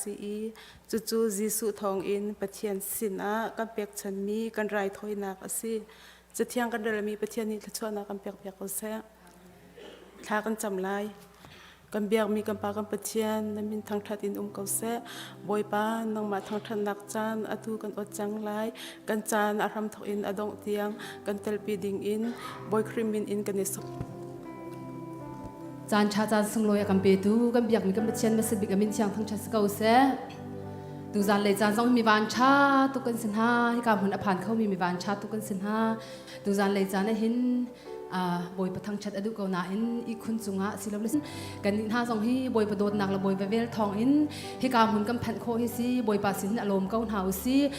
Si i cucu Jesuh thawngin Pathian sinah kan pekchanmi kan raithawinak a si. Cathiang kan relmi Pathian nih thluachuahnak kan pekpiak ko seh. Thla kan cam lai. Kan biakmi kan Pa kan Pathian na min thangṭhat in um ko seh. Bawipa nangmah thangṭhatnak caan atu kan ot cang lai. Kan caan a hramthawk in a dongh tiang kan telpi ding in Bawi Khrih min in kan i sawm. Caan ṭha caan sunglawi a kan petu kan biakmi kan Pathian hmasa bik a min thiang thangṭhat si ko seh. Tuzan lei caan zong mi van ṭha tuk kan si hna. Hika hmun a phan khomi mi van ṭha tuk kan si hna. Tuzan lei caan ah hin Bawipa thangṭhat a duh ko nain ihkhun cungah si lo kan nih hna zong hi Bawipa dawtnak le Bawipa vel thawng in hika hmun kan phanh khawh hi si Bawipa sin a lawm ko hna u si.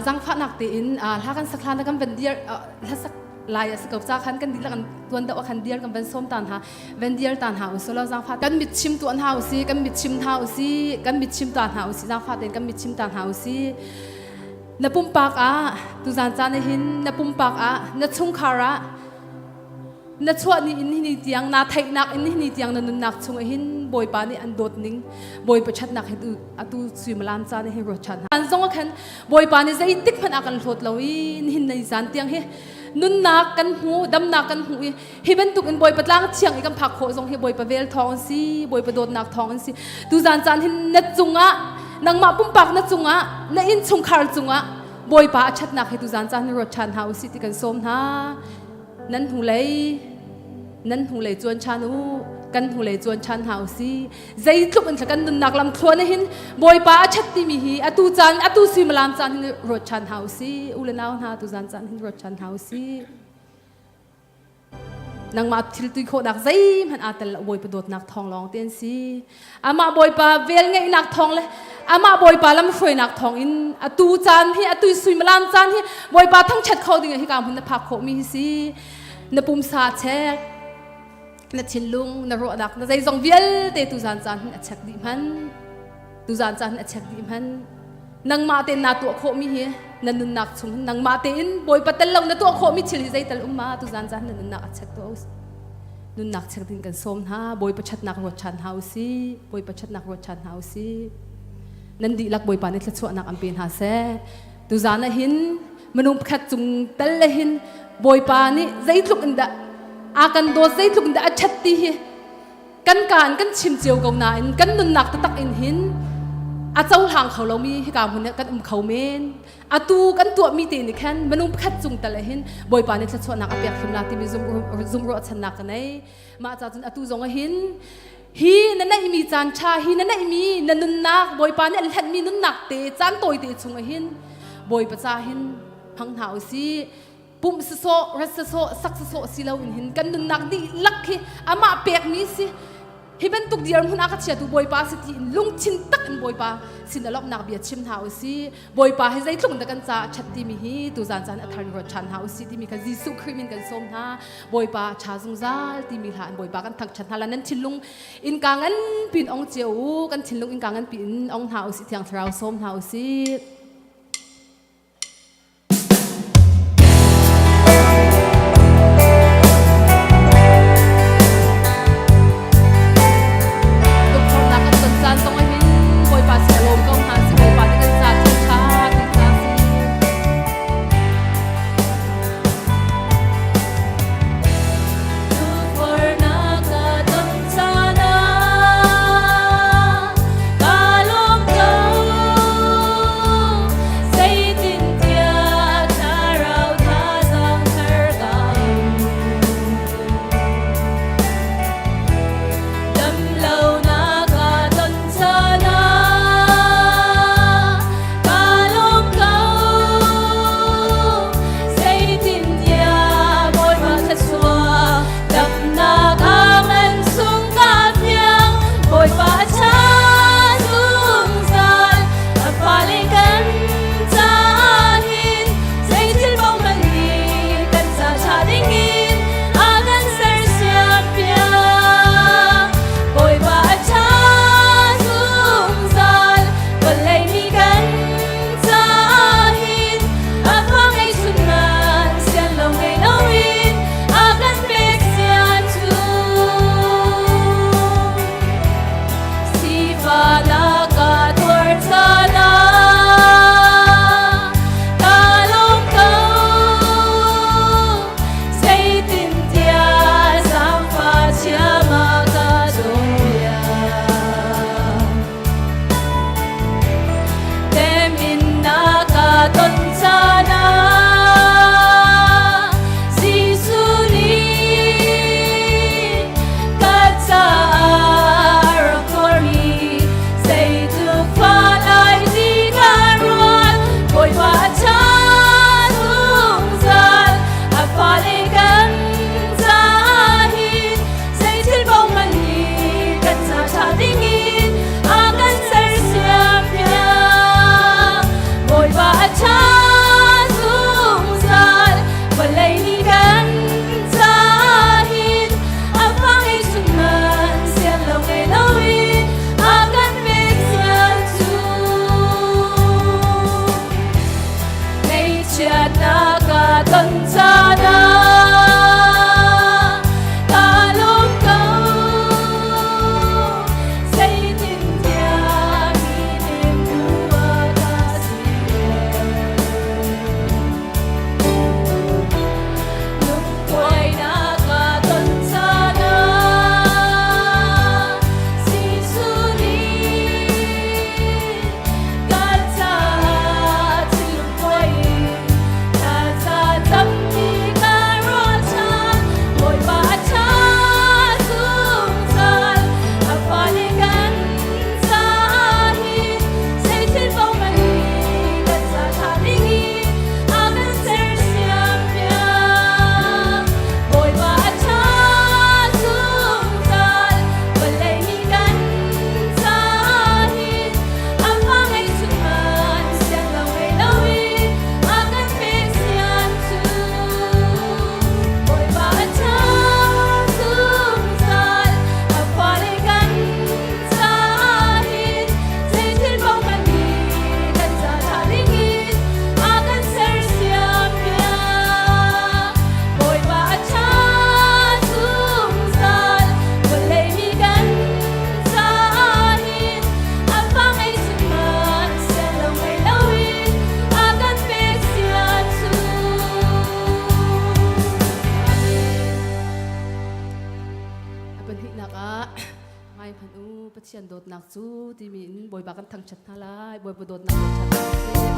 Zangfahnak tein hla kan sak hlan kan van dir hlasak lai a si ko ca khan kan dihlak an tuan deuh khan diar kan van som tan ha van diar tan ha usolo zangfa kan mit chim tuan ha usi kan mit chim ha usi kan mit chim tan ha usi zangfa ten kan mit chim tan ha usi na pumpak a tuzan caan hin na pumpak a na chungkhar ah na chuah ni in ni tiang na theihnak in ni tiang na nunnak chung hin bawipa nih an dawt ning bawipa thatnak hi atu suimilam caan hi ruat than an zong khan bawipa nih zeitik hmanh a kan hlawt lo i nihin nei zan tiang hi nunnak kan hmu damnak kan hmu i hi bantuk in bawipa tlang thiang i kan phak khawh zong hi bawipa vel thawng an si bawipa dawtnak thawng an si tu zan caan hin na cungah nangmah pumpak na cungah na inn chungkhar cungah bawipa a ṭhatnak hi tu zan caan hin ruat ṭhan hna usih ti kan sawm hna nan hnulei nan hnulei cuan ṭhan u kan hnulei cuan ṭhan hna usih zeitluk in kan nunnak lam thluan hin bawipa a ṭhat timi hi atu caan atu suimilam caan hin ruat ṭhan hna usih u le nau hna tu zan caan hin ruat ṭhan hna usih nangmah thil tui khawhnak zeihmanh aa tel lo bawipa dawtnak thawng lawng te an si amah bawipa vel ngeihnak thawng le amah bawipa lam hruainak thawng in atu caan hi atu suimilam caan hi bawipa thangṭhat kho ding hi ka hmun na phak khawh mi hi si na pumsa chek na thinlung na ruahnak na zeizong vialte tuzan caan hin a chek dih hman tuzan caan hin a chek dih hman nangmah tein naa tuah khawhmi hi na nunnak chung hin nangmah tein bawipa tel lo na tuah khawhmi thil hi zeital um ma tuzan caan na nunnak a chek tuah nunnak chek ding kan sawm hna bawipa ṭhatnak ruat ṭhan hna usi bawipa ṭhatnak ruat ṭhan hna usi nan dihlak bawipa nih thluachuahnak an pe hna seh tuzan ah hin minung pakhat cung tal le hin bawipa nih zeitluk in dah a kan dawt zeitluk in dah a ṭhat ti hi kan kaan kan chim cio ko nain kan nunnak taktak in hin a cohlang kho lomi hika hmun ah kan um kho men atu kan tuahmi te nih khan minung pakhat cung tal ah hin bawipa nih thluachuahnak a pek hrim la timi zum ruahchannak ka nei mah ca cun atu zong ah hin hi na neihmi caan ṭha hi na neihmi na nunnak bawipa nih an hlenhmi nunnak te caan tawite chung ah hin bawipa ca hin hmang hna usih pumh sasawh rat sasawh sak sasawh si lo in hin kan nunnak dihlak hi amah pekmi si hi bantuk dirhmun a ka chiatu bawipa si ti in lungthin tak in bawipa sin a lawmhnak bia chim hna usih Bawipa hi zeitluk dah kan caah ṭhat timi hi tuzan caan a thar ruat ṭhan hna usih timi kha Jesuh Khrih min kan sawm hna. Bawipa ṭha zungzal timi hla in Bawipa kan thangṭhat hna la nan thinlung innka ngan pin ong cio u kan thinlung innka ngan pin ong hna usih Thiang Thlarau sawm hna usih. Tukforhnak kan ton caan zong ah hin Bawipa sin a lawm ko hna si Bawipa nih kan ca thil ṭha ti ca si. Tukforhnak ka ton caan ah ka lawm ko. dawtnak cu timi in Bawipa kan thangṭhat hna lai. Bawipa dawtnak thangṭhat hna sih.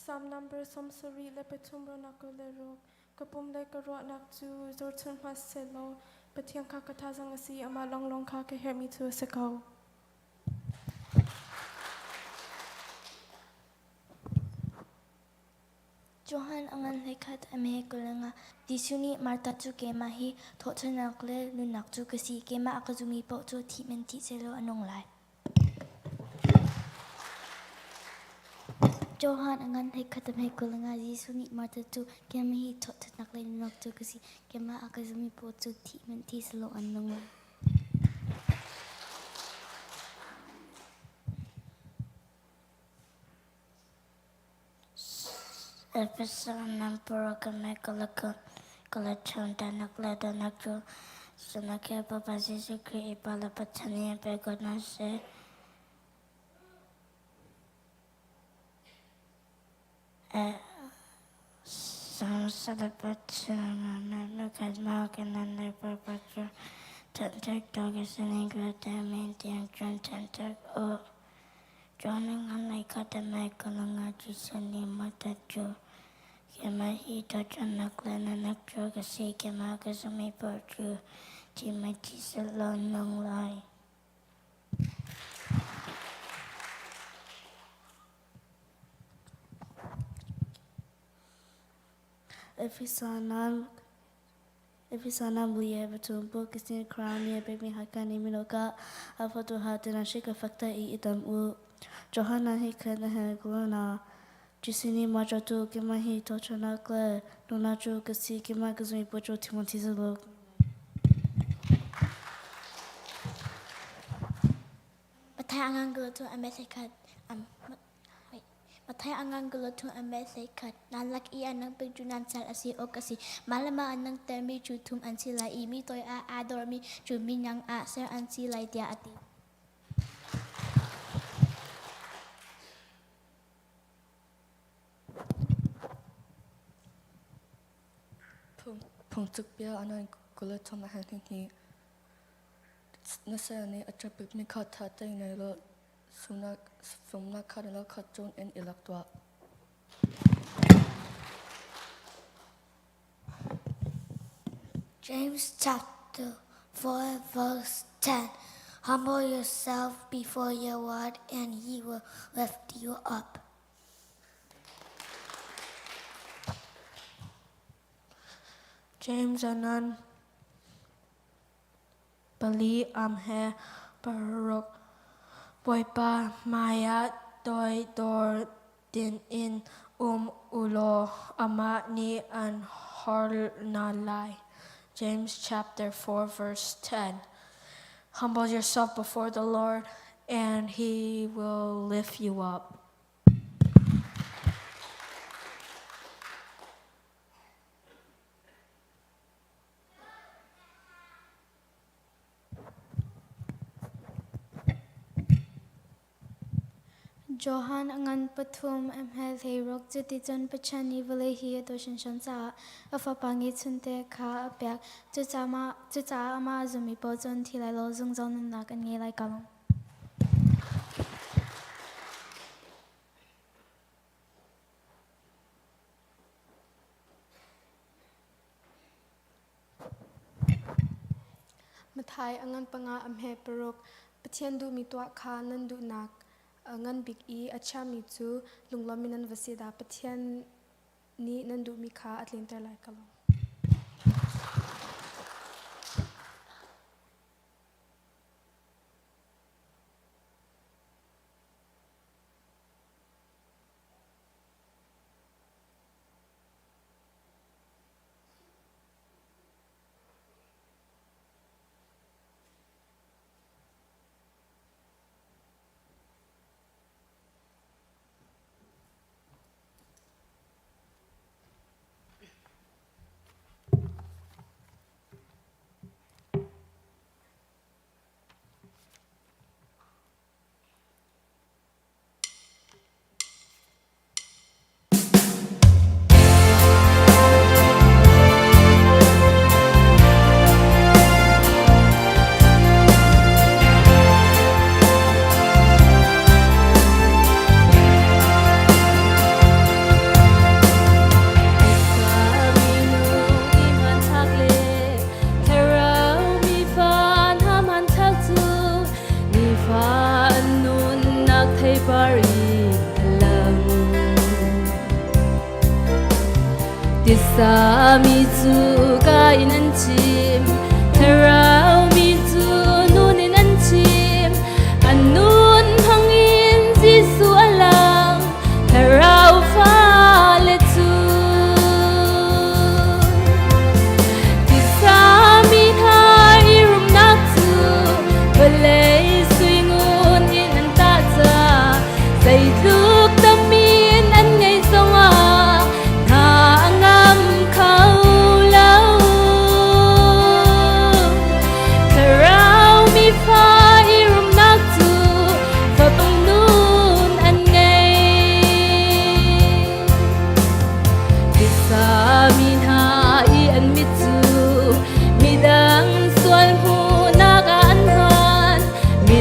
Psalm number 73 le ruk. Ka pum le ka ruahnak cu zorchun hmanh Pathian kha ka thazang a si, amah lawnglawng kha ka herhmi cu a si ko. Johan a ngan hleikhat a me kulenga Jesuh nih Martha cu keimah hi thawhṭhannak le nunnak cu ka si keimah a ka zumi paoh cu thih men thih sehlaw a nung lai. Johan a ngan hei khat hei kul nga Jesuh nih Martha cu keimah hi thawhthatnak le nunnak cu ka si keimah a ka zummi paoh cu thih hmanh thi selaw an nung lai. Matthai a ngan kul a met hlei khat. Nan lak i a nang bik cu nan sal a si awk a si. Mah le mah a nangtermi cu thum an si lai i mi toi ah aa dormi cu minang ah ser an si lai tiah a ti. Phungchuk bia a nan kul a thum a hen hi na saya nih a ṭha bikmi kha ṭha tein ngai law Sumnak kha na khat cun in i lak tuah. James chapter 4 verse 10 Humble yourself before your Lord and he will lift you up. James anan Pali am he paruk Bawipa hmaiah toidor in um ulaw amah nih an hor hna lai. James chapter 4 verse 10. Humble yourself before the Lord and he will lift you up. Johan a ngan pathum a hmel hleiruk cuticun Pathian nih vawlei hi a dawt hringhran caah a fapa ngeihchunte kha a pek. Cucaah amah a zummi paoh cu an thi lai lo, zungzal nunnak an ngei lai ko. Mathai a ngan panga a hme paruk. Pathian duhmi tuah kha nan duhnak ngan bik i a chiami cu lunglawm in nan va si dah Pathian nih nan duhmi kha a tlinter lai ka lo. Tisa mi cu ka in an chim, thlarau mi cu nun in an chim, an nun hmangin Jesuh a lang, thlarau.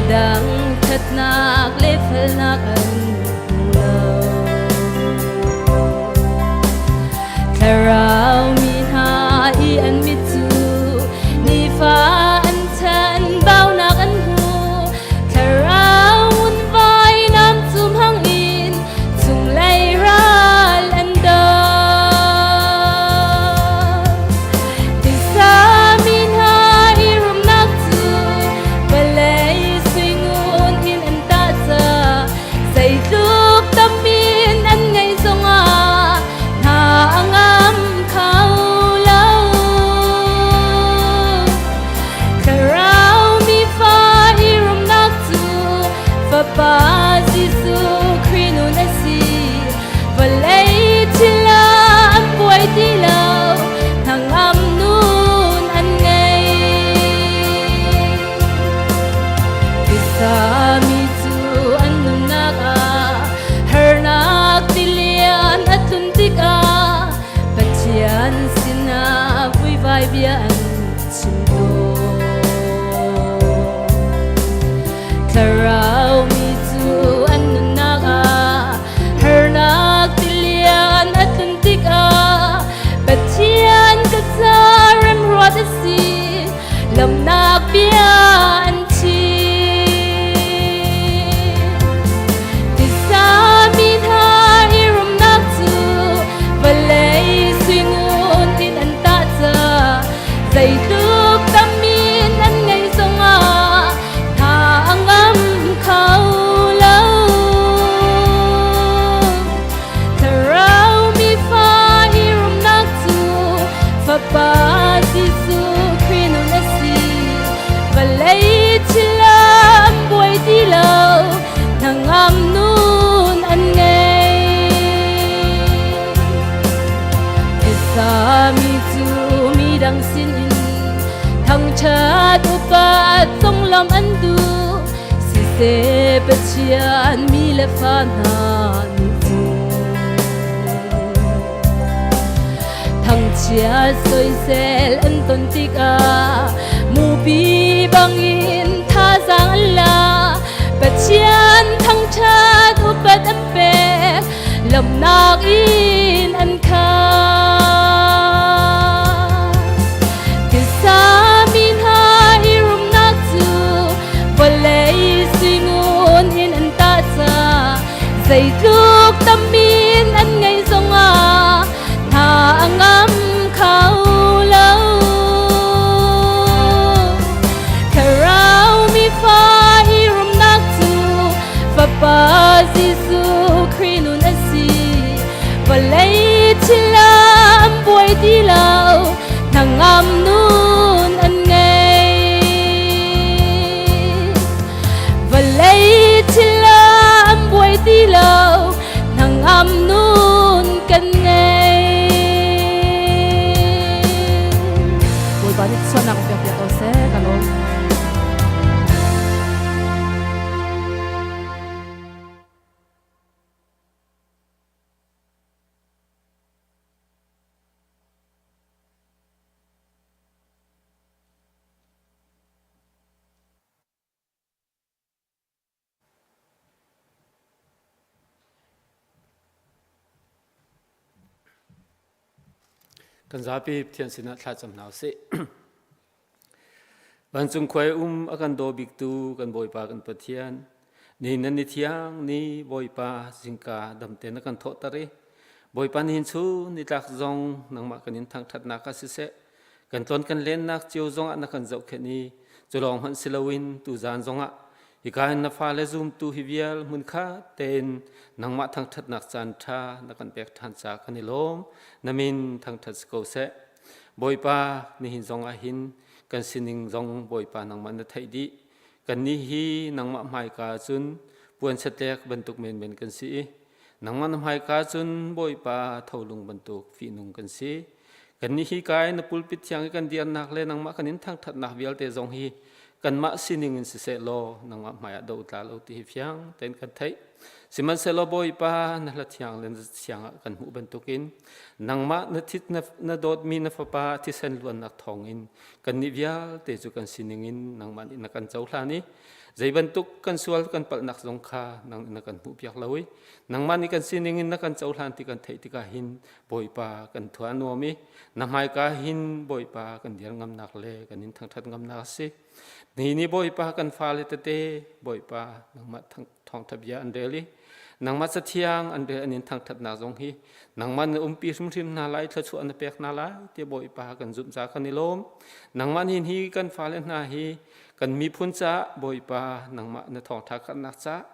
Zeidang ṭhatnak le felnak an hmu lo. Thlarau mi hna i an mit cu nifa an chan baunak an hmu. Thlarau ngunvai nam cum hang in chunglei ral an do. Tisa mi hna i rumnak cu vawlei suingun in an tah ca zeitluk tamin an ngeih zongah hna a ngam kho lo. Thlarau mi fa i rumnak cu Fapa Jesuh Khrih nun a si. Vawlei thil ah an buai ti lo, hnangam nun an ngei. Tisa mi cu an nunnak ah harnak tilian a tlun tikah Pathian sinah vuivai bia an chim tawn. Thlarau mi cu an nunnak ah harnak tilian a tlun tikah Pathian ka ca remruat a si, lawmhnak bia an chim. Tisa mi hna i rumnak cu vawlei suingun in an tah ca zeitluk tamin an ngeih zongah hna a ngam kho lo. Thlarau mi fa i rumnak cu Fapa Jesuh Khrih nun a si. Vawlei thil ah an buai ti lo, hnangam nun an ngei. Tisa mi cu midang sinin thangṭhat upat conglawmh an duh. Siseh Pathian mi le fa hna nih cun thangchiat soisel an ton tikah mupi bangin thazaang an la. Pathian thangṭhat upat an pek, lawmhnak in an khat. Tisa mi hna i rumnak cu vawlei suingun in an tah ca zeitluk tamin an ngeih zongah hna a ngam kho lo. Thlarau mi fa i rumnak cu Fapa Jesuh Khrih nun a si. Vawlei thil ah an buai ti lo, hnangam nun an ngei. Vawlei thil ah an buai ti lo, hnangam nun kan ngei. Bawipa nih sualnak pek piak ko seh ka lawm. Kan zapi Pathian sinah thlacam hna usih. Vancung khuai um a kan daw biktu kan Bawipa kan Pathian, ni nan ni thiang ni Bawipa zingka damte na kan thawhter i Bawipa nihin chun nitlak zong nangmah kan in thangṭhatnak ah siseh kan tlawn kan lennak cio zongah na kan zohkhenh i cu lawng hmanh si loin tuzaan zongah hika hin na fale zumtu hi vial hmunkhat tein nangmah thangṭhatnak caan ṭha na kan pek ṭhan caah kan i lawm. Na min thangṭhat si ko seh. Bawipa, nihin zongah hin kan sining zong Bawipa nangmah na theih dih. Kannih hi nangmah hmaika cun puan satlek bantuk menmen kan si i nangmah na hmaika cun Bawipa tholung bantuk fihnung kan si. Kannih hi kai na pulpit thiang i kan dirnak le nangmah kan in thangṭhatnak vialte zong hi kanmah sining in siseh law nangmah hmaiah do tla lo ti hi fiang tein kan theih. Sihmanhsehlaw Bawipa na hla thiang le na thiang ah kan hmuh bantukin nangmah na thit na, na dawtmi na fapa thisen luannak thawngin kannih vialte cu kan sining in nangmah nih na kan cohlan i zei bantuk kan sual kan palhnak zong kha nang na kan hmuhpiak lo i nangmah nih kan sining in na kan cohlan ti kan theih tikah hin Bawipa kan thua nuam i na hmaika hin Bawipa kan dir ngamnak le kan in thangṭhat ngamnak a si. Ni ni Bawipa kan fale tete Bawipa nangmah thawngṭha bia an rel i nangmah cathiang an rel an in thangṭhatnak zong hi nangmah na umpi hrimhrim hna lai thluachuah na pek hna lai ti Bawipa kan zumh ca kan i lawm. Nangmah nih hi kan fale hna hi kan miphun caah Bawipa nangmah na thawngṭha karhnak caah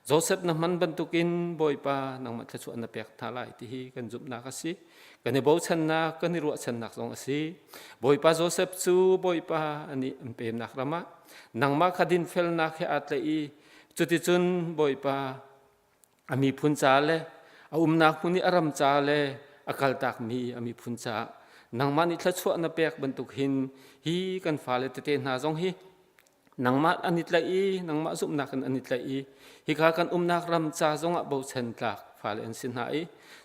Joseph na hman bantukin Bawipa nangmah thluachuah na pek hna lai ti hi kan zumhnak a si. Kan i bochannak, kan i ruahchannak zong a si. Bawipa Joseph cu Bawipa anih an pemnak ram ah nangmah kha dinfelnak he aa tlaih i cuticun Bawipa a miphun ca le a umnak hmun i a ram ca le a kaltakmi a miphun caah nangmah nih thluachuah na pek bantuk hin hi kan fale tete hna zong hi nangmah an i tlaih i nangmah zumhnak in an i tlaih i hika kan umnak ram ca zongah bochan tlak fale an si hna i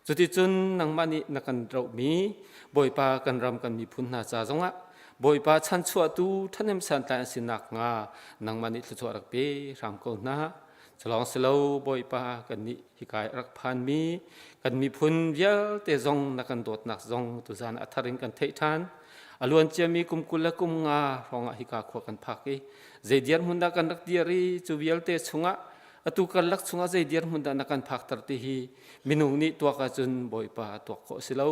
cuticun nangmah nih na kan rohmi Bawipa kan ram kan miphun hna ca zongah Bawipa chanchuahtu ṭhahnem santlai an si nakhnga nangmah nih thluachuah rak pe hram ko hna. Culawng si lo Bawipa kannih hika i rak phanmi kan miphun vialte zong na kan dawtnak zong tuzan a thar in kan theih ṭhan. A luan ciami kum 20 le kum nga hrawngah hika khua kan phak i zei dirhmun dah kan rak dir i cu vialte chungah atu karlak chungah zei dirhmun dah na kan phakter ti hi minung nih tuak ahcun Bawipa tuak khawh a si lo.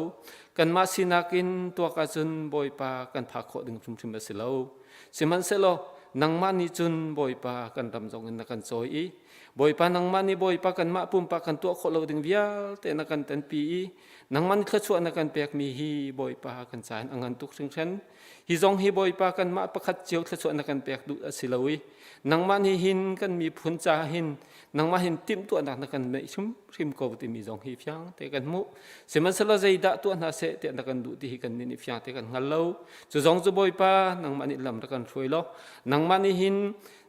Kanmah sinak in tuak ahcun Bawipa kan phak khawh ding hrimhrim a si lo. Sihmanhsehlaw nangmah nih cun Bawipa kan ram zong in na kan cawi i Bawipa nangmah nih Bawipa kanmah pumpak kan tuah khawh lo ding vialte na kan tanpi i nangmah nih thluachuah na kan pekmi hi Bawipa kan ca in a ngan tuk hringhran. Hi zong hi Bawipa kanmah pakhat cio thluachuah na kan pek duh a si lo i nangmah nih hin kan miphun ca hin nangmah hin timhtuahnak na kan neih hrimhrim ko timi zong hi fiang te kan hmuh. Sihmanhsehlaw zeidah tuah hna seh tiah na kan duh ti hi kan nih fiang te kan hngal lo. Cu zong cu Bawipa nangmah nih lam na kan hruai law nangmah nih hin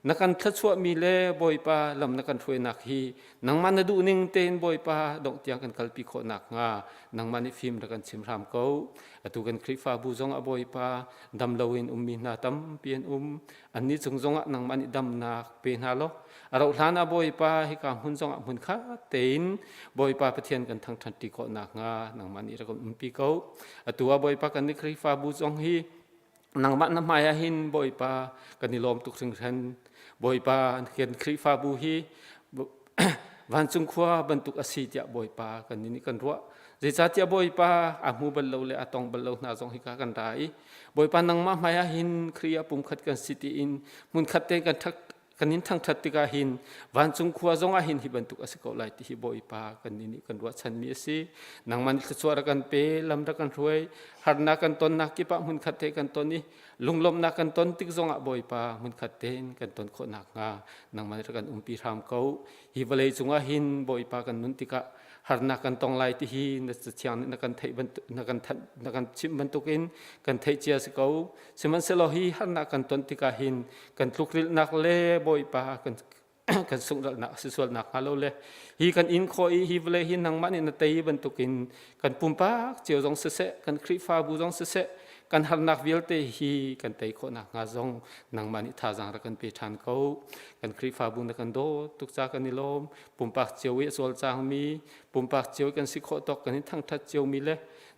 na kan thluachuahmi le Bawipa lam na kan hruainak hi nangmah na duh ning tein Bawipa dongh tiang kan kalpi khawh nakhnga nangmah nih fim rak kan chim hram ko. Atu kan Khrihfabu zong ah Bawipa dam loin ummi hna tampi an um. Annih cung zongah nangmah nih damnak pe hna law a rauh hlan ah Bawipa hika hmun zongah hmun khat tein Bawipa Pathian kan thangṭhat ṭi khawh nakhnga nangmah nih rak kan umpi ko. Atu ah Bawipa kan Khrihfabu zong hi nangmah na hmai ah hin Bawipa kan i lawm tuk hringhran. Bawipa kan Khrihfabu hi vancung khua bantuk a si tiah Bawipa kan nih kan ruah. Zeicahtiah Bawipa a hmu bal lo le a tong bal lo hna zong hika kan ra i Bawipa nangmah hmai ah hin Khrih ah pumkhat kan si tiin hmunkhat te kan kan in thangṭhat tikah hin vancung khua zongah hin hi bantuk a si ko lai ti hi Bawipa kan nih kan ruahchanmi a si. Nangmah nih thluachuah rak kan pe, lam rak kan hruai, harnak kan tonnak kip ah hmunkhat te kan ton i lunglawmhnak kan ton tik zongah Bawipa hmunkhat tein kan ton khawh nakhnga nangmah nih rak kan umpi hram ko. Hi vawlei cungah hin Bawipa kan nun tikah harnak kan tong lai ti hi na cathiang nih na kan theih bantuk na kan thanh na kan chimh bantukin kan theih cia si ko. Sihmanhsehlaw hi harnak kan ton tikah hin kan tlukrilhnak le Bawipa kan kan sungralhnak a si sual nakhnga lo le hi kan inn khawh i hi vawlei hi nangmah nih na tei bantukin kan pumpak cio zong siseh kan Khrihfabu zong siseh kan harnak vialte hi kan tei khawh nakhnga zong nangmah nih thazaang rak kan pe ṭhan ko kan Khrihfabu na kan dawt tuk ca kan i lawm pumpak cio i a cawlcangmi pumpak cio i kan si khawh tawk kan i thangṭhat ciomi le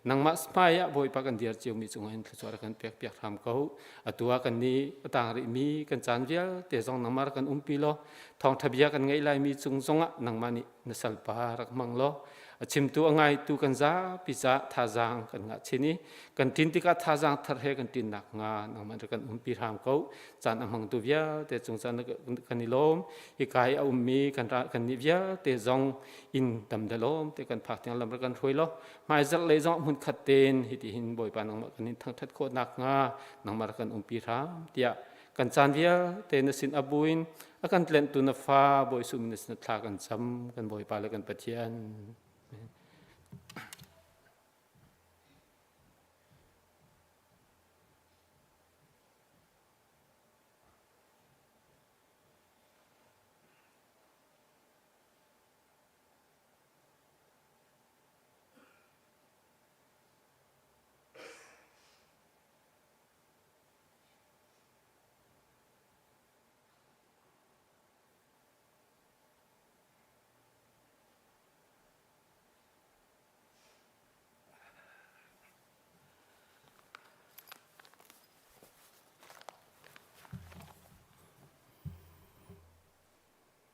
nangmah hmai ah Bawipa kan dir ciomi cungah hin thluachuah rak kan pek piak hram ko atu ah kan nih a tang rihmi kan caan vialte zong nangmah rak kan umpi law thawngṭha bia kan ngeih laimi cung zongah nangmah nih na salpa rak hmang law a chimtu a ngaitu kan zapi caah thazaang kan ngah chin i kan ṭin tikah thazaang thar he kan ṭin nakhnga nangmah rak kan umpi hram ko caan a hmangtu vialte cung caan kan i lawm hika i a ummi kan kan nih vialte zong inn dam da lawm te kan phak tiang lam rak kan hruai law hmaizarh lei zong hmun khat tein hiti hin Bawipa nangmah kan in thangthat khawh nakhnga nangmah rak kan umpi hram tiah kan caan vialte na sin abuin a kan tlenhtu na fa Bawi sum na sin thla kan cam kan Bawipa le kan Pathian.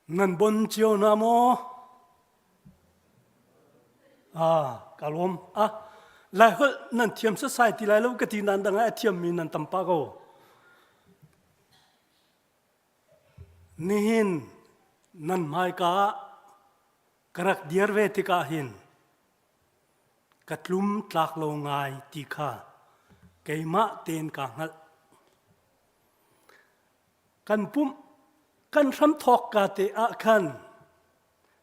Nan bon cio na maw? Ah, ka lawm. Ah, Lai holh nan thiam sasai ti lai lo ka ti nan dang ah a thiammi nan tam pah ko. Nihin nan hmaika ah ka rak dir ve tikah hin ka tlum tlak lo ngai ti kha keimah tein kaa hngalh. Kan pumh kan hramthawk ka te ah khan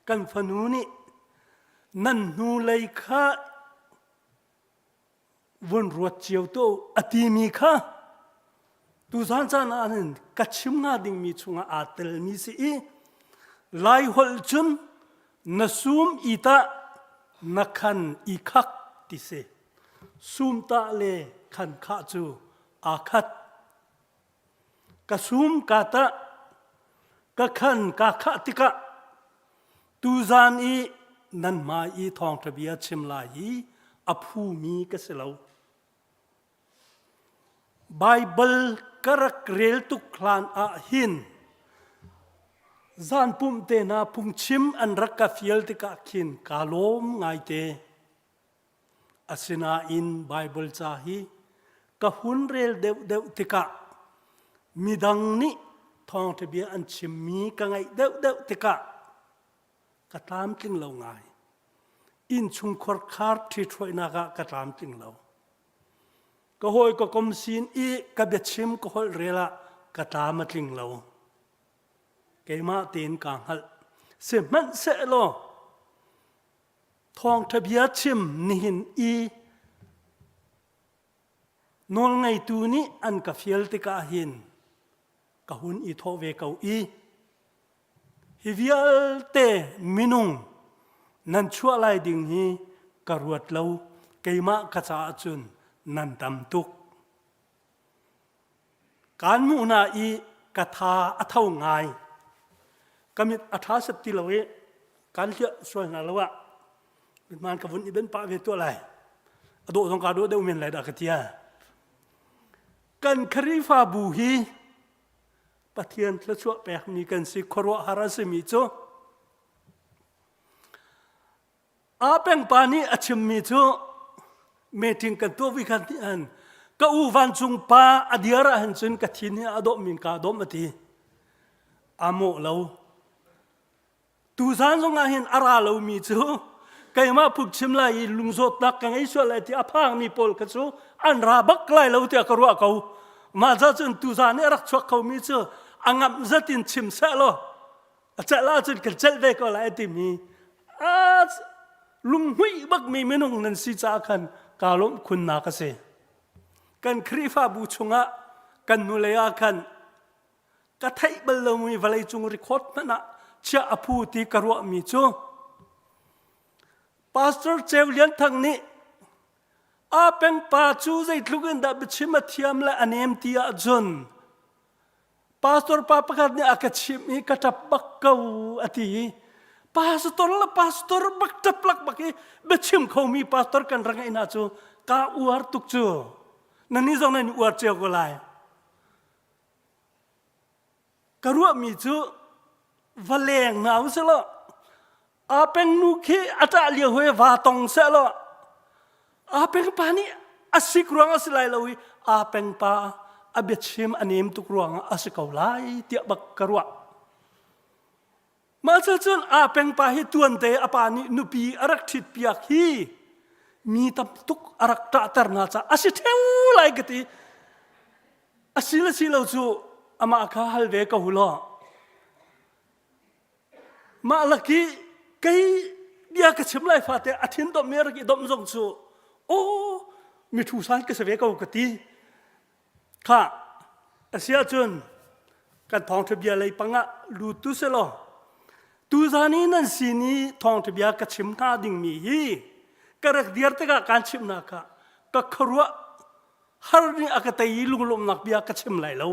kan fanu nih nan hnulei kha vun ruat cio to a timi kha tuzan caan ah hin ka chim hnga dingmi chungah aa telmi si i Lai holh cun na sum i tah na khan i khak ti si. Sum tah le khan khah cu aa khat. Ka sum ka tah, ka khan ka khah tikah tuzan i nan hmai i thawngṭha bia chim lai hi a phumi ka si lo. Baibal ka rak rel tuk hlan ah hin zan pumh te hna phungchim an rak ka fial tikah khin kaa lawm ngaite. Asinain Baibal ca hi ka hun rel deuhdeuh tikah midang nih thawngṭha bia an chimmi ka ngaih deuhdeuh tikah ka tlamtling lo ngai. Innchungkhar khar ṭhithruainak ah ka tlamtling lo. Ka hawi ka kom sin i ka biachim ka holh rel ah ka tlam a tling lo. Keimah tein kaa hngalh. Sihmanhsehlaw Thawngṭha bia chim nihin i nawlngeitu nih an ka fial tikah hin ka hun i thawh ve ko i hi vialte minung nan chuah lai ding hi ka ruat lo keimah ka caah cun nan tam tuk. Kaan hmuh hna i ka tha a tho ngai. Ka mit a ṭha set ti lo i kaan hliah sual hna lo ah mithmaan ka vun i benh pah ve tuah lai. A dawh zong kaa dawh deuh men lai dah ka tia. Kan Khrihfabu hi Pathian thluachuah pekmi kan si khuaruahhar a simi cu A pengpa nih a chimmi cu meeting kan tuah vi khan an ka u vancung pa a diar ah hin cun ka thin hi a dawh min ka dawm a ti. A mawh lo. Tuzan zong ah hin a ra lomi cu keimah phuk chim lai i lungzawtnak ka ngei sual lai ti a phangmi pawl kha cu an ra bak lai lo tiah ka ruah ko. Mah ca cun tuzan i a rak chuak khomi cu a ngamh zat in chim seh law a celh ahcun kan celh ve ko lai a timi a lunghmuih bakmi minung nan si caah khan kaa lawmh khunnak a si. Kan Khrihfabu chungah kan hnulei ah khan ka theih bal lomi vawleicung record hmanh ah chiah a phu ti ka ruahmi cu Pastor Ceu Lian Thang nih a pengpa cu zeitluk in dah biachim a thiam le a nem ti ahcun Pastor pa pakhat nih a ka chimh i ka ṭap bak ko a ti i pastor le pastor bak ṭap lak bak i biachim khomi pastor kan rak ngeih hna cu kaa uar tuk cu. Nannih zong nan i uar cio ko lai. Ka ruahmi cu va leng hna usih law Aa pengnu khi a ṭah lio he va tong seh law aa pengpa nih a sik ruang a si lai lo i aa pengpa a biachim a nem tuk ruangah a si ko lai tiah bak ka ruah. Mah cun aa pengpa hi tuante a pa nih nupi a rak ṭhit piak hi mi tam tuk a rak ṭahter hna caah a si ṭheu lai ka ti. A si le si lo cu amah kha hal ve ko law. Mah lak i kei bia ka chim lai fate a thin domh mi rak i domh zong cu aw mithu san ka si ve ko ka ti. Kha a si ahcun kan thawngṭha bia lei pangah lut tu selaw tuzan i nan sin i thawngṭha bia ka chim hna dingmi hi ka rak dir tikah kaan chimhnak kha ka khuaruah har nih a ka tei i lunglawmhnak bia ka chim lai lo.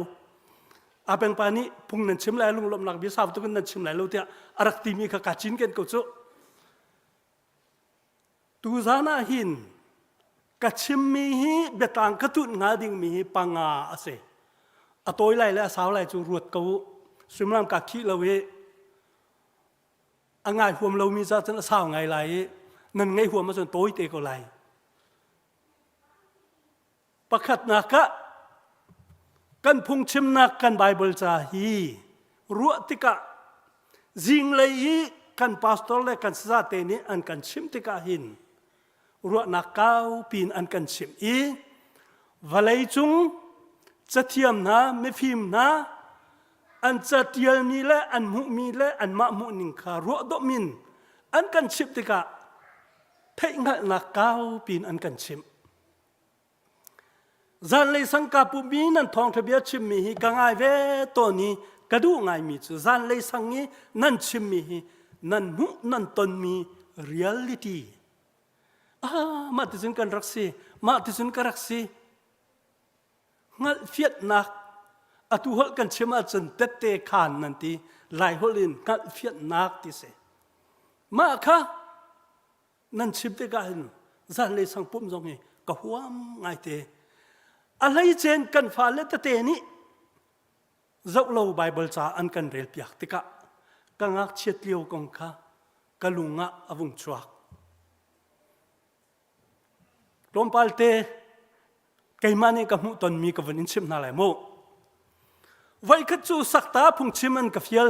A pengpa nih phung nan chim lai lunglawmhnak bia sau tuk in nan chim lai lo tiah a rak timi kha kaa cinken ko cu. Tuzan ah hin ka chimmi hi biatlang ka tunh hnga dingmi hi panga a si. A tawi lai le a sau lai cu ruat ko u. Suimilam kaa khih lo i. A ngai huam lomi ca cun a sau ngai lai i nan ngaih huam ahcun tawi te ko lai. Pakhatnak ah kan phungchimnak kan Bible ca hi ruah tikah zinglei i kan pastor le kan sazate nih an kan chimh tikah hin ruahnak kaupi in an kan chimh i vawlei cung cathiam hna mifim hna an catialmi le an hmuhmi le anmah hmuhning kha ruah dawm in an kan chimh tikah theihhngalhnak kaupi in an kan chimh. Zanlei sangka pummi nan thawngṭha bia chimmi hi ka ngai ve tawn i ka duh ngaimi cu zanlei sang i nan chimmi hi nan hmuh nan tonmi reality. Ah, mah ticun kan rak si, mah ticun ka rak si. Hngalhfianhnak atu holh kan chim ahcun tette khaan nan ti, Lai holh in hngalhfianhnak ti si. Mah kha nan chim tikah hin zanlei sang pumh zong hi ka huam ngaite. A hleicen kan fale tete nih zoh lo Bible ca an kan rel piak tikah ka ngakchiat lio kong kha ka lung ah a vung chuak. Tlawmpal te keimah nih ka hmuh tonmi ka vun in chimh hna lai mu. Voikhat cu sakta phungchim an ka fial.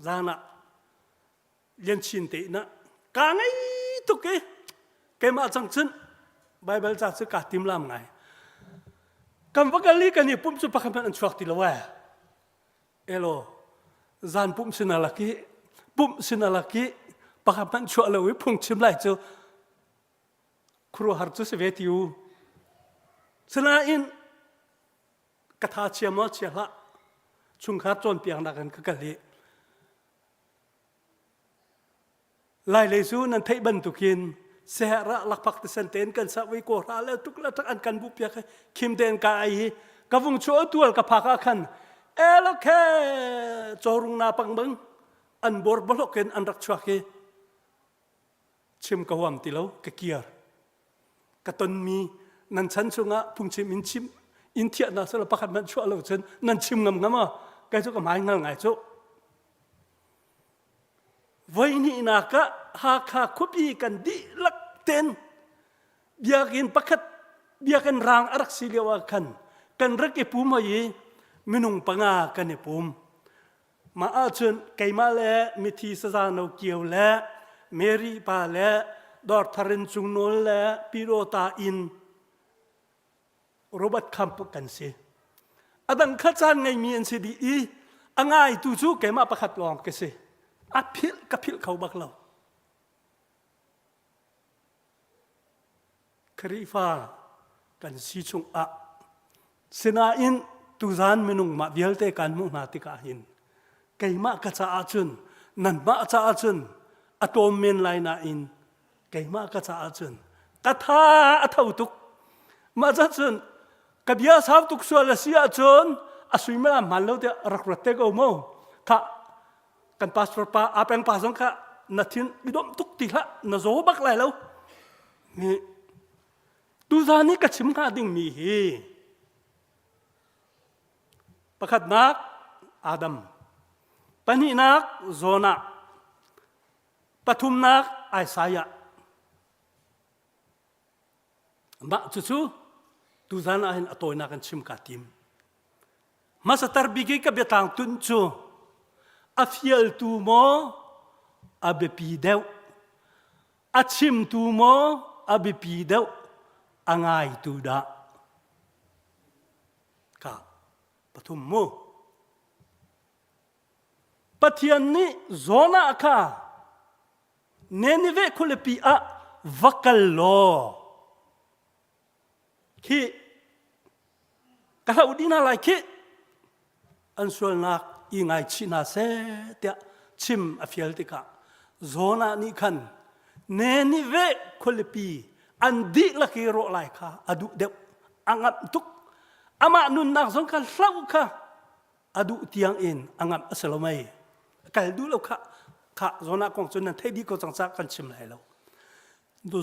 Zan ah Lian Chin te inn ah kaa ngei tuk i keimah cang cun Baibal ca cu kaa tim lam ngai. Kan va kal i kan i pumh cu pakhat hmanh an chuak ti lo ee. Elo zan pumh sin alak i pumh sin alak i pakhat hmanh chuah lo i phungchim lai cu khuaruahhar cu si ve ti u. Sinain ka tha chia maw chia hlah chungkhar cawnpiaknak in ka kal i Lailei cu nan theih bantukin seherah lakphak tisen tein kan sak i kawhra le tuk le tak an kan bu piak i khim tein ka ai hi ka vung chu tual ka phak ah khan elokhe cawrung na pang bang an bor bolok in an rak chuak i chim ka huam ti lo ka kiar ka tonmi nan chan chungah phungchim in chim in thiahnak sala pakhat hmanh chuah lo cun nan chim ngam ngam a kai cu ka hmai ngal ngai cu Voihnihnak ah Hakha khuapi kan dihlak ten biakinn pakhat biakinn rang a rak si lio ah khan kan rak i pum hoi i minung panga kan i pum. Mah ahcun keimah le mithi saza no kio le Mary pa le Dawrthar in Cung Nawl le Pyidawta inn Robert Camp kan si. A dang kha caan ngeimi an si dih i a ngaitu cu keimah pakhat lawng ka si. A philh ka philh kho bak lo. Khrihfa kan si chung ah sinain tuzan minung mah vialte kan hmuh hna tikah hin keimah ka caah cun nanmah caah cun a tlawm men lai nain keimah ka caah cun ka tha a tho tuk mah ca cun ka bia sau tuk sual a si ahcun a suimilam hmaan lo tiah rak ruat te ko mu kha kan pastor pa apeng pa zong kha na thin i dawmh tuk ti hlah na zaw bak lai lo ni tuzan i ka chim hnga dingmi hi pakhatnak Adam pahnihnak Jonah Pathumnak Isaiah. Mah cucu tuzan ah hin a tawinak in chim kaa tim. Hmasatar bik i ka biatlang tun cu a fialtu maw a biapi deuh a chimtu maw a biapi deuh a ngaitu dah ka pathum mu Pathian nih Jonah kha Nineveh khualipi ah va kal law khi ka hloh dih hna lai khih an sualnak i ngaichih hna seh tiah chim a fial tikah Jonah nih khan Nineveh khualipi an dihlak i rawh lai kha a duh deuh a ngamh tuk amah nunnak zong kha hloh kha a duh tiang in a ngamh a si lo mei kal duh lo kha kha Jonah kong cu nan theih dih ko cang ca kan chim lai lo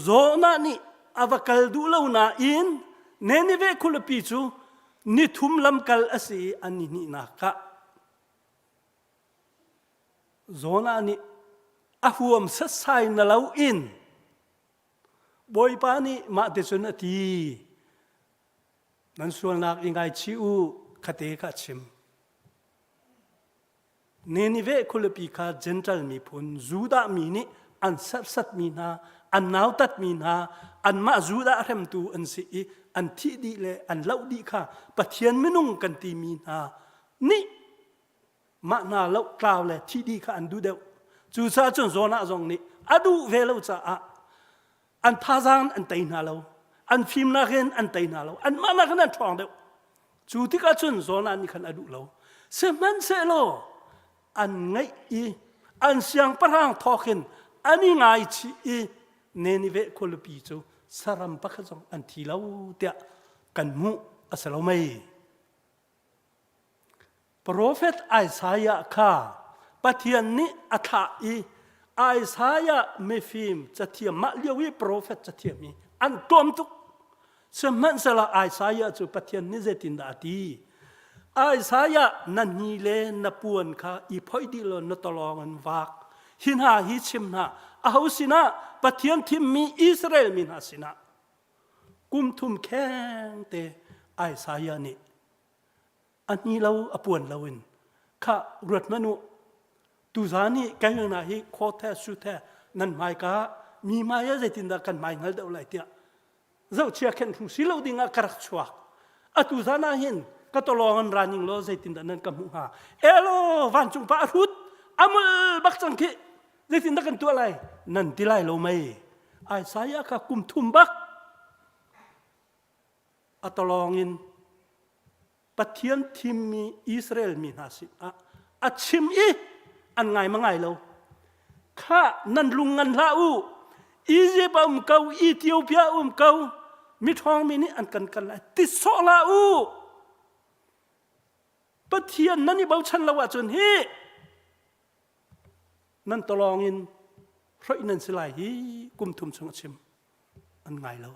Jonah nih a va kal duh lo nain Nineveh khualipi cu nithum lamkal a si i an ni hnihnak ah Jonah nih. A huam setsai na lo in Bawipa nih mah ti cun a ti. Nan sualnak i ngaichih u khate kha a chim. Nineveh khualipi kha Jentail miphun Judah mi nih an serhsatmi hna, an nautatmi hna, anmah Judah hremtu an si i an thih dih le an loh dih kha Pathian minung kan timi hna nih mah hna loh tlau le thih dih kha an duh deuh. Cucaah cun Jonah zong nih a duh ve lo caah an thazaang an tei hna lo an fimnak in an tei hna lo anmah nakin an ṭhawng deuh cu tikah cun Jonah nih khan a duh lo sihmanhsehlaw an ngaih i an siangpahrang thawk in an i ngaichih i Nineveh khualipi cu saram pakhat zong an thi lo tiah kan hmuh a si lo mei Profet Isaiah kha Pathian nih a thlah i Isaiah mifim cathiam mah lio i profet cathiam i an tlawm tuk. Sihmanhsehlaw Isaiah cu Pathian nih zeitindah a ti? Isaiah na hni le na puan kha i phoih dih law na tawlawng in vak. Hi hna hi chim hna. Aho sinah? Pathian thimmi Israel mi hna sinah. Kum thum kheng te Isaiah nih a hni lo a puan lo in kha ruat hmanh u tuzan i kai hna hi khaw the su the nan hmaika mi hmai ah zeitindah kan hmai hngal deuh lai tiah zohchia khen hru si lo ding ah ka rak chuak atu zan ah hin ka tolong an ra ning law zeitindah nan ka hmuh hnga elo vancung pa a hrut amul bak cang khi zeitindah kan tuah lai nan ti lai lo mei Isaiah kha kum thum bak a tolong in Pathian thimmi Israel mi hna sinah a chim i an ngai ma ngai lo. Khah nan lung ngan hlah u. Egypt a um ko, Ethiopia a um ko, miṭhawng mi nih an kan kal lai. Ti sawh hlah u. Pathian nan i bochan lo ahcun hi nan tolong in hroih nan si lai hi kum thum chung a chim. An ngai lo.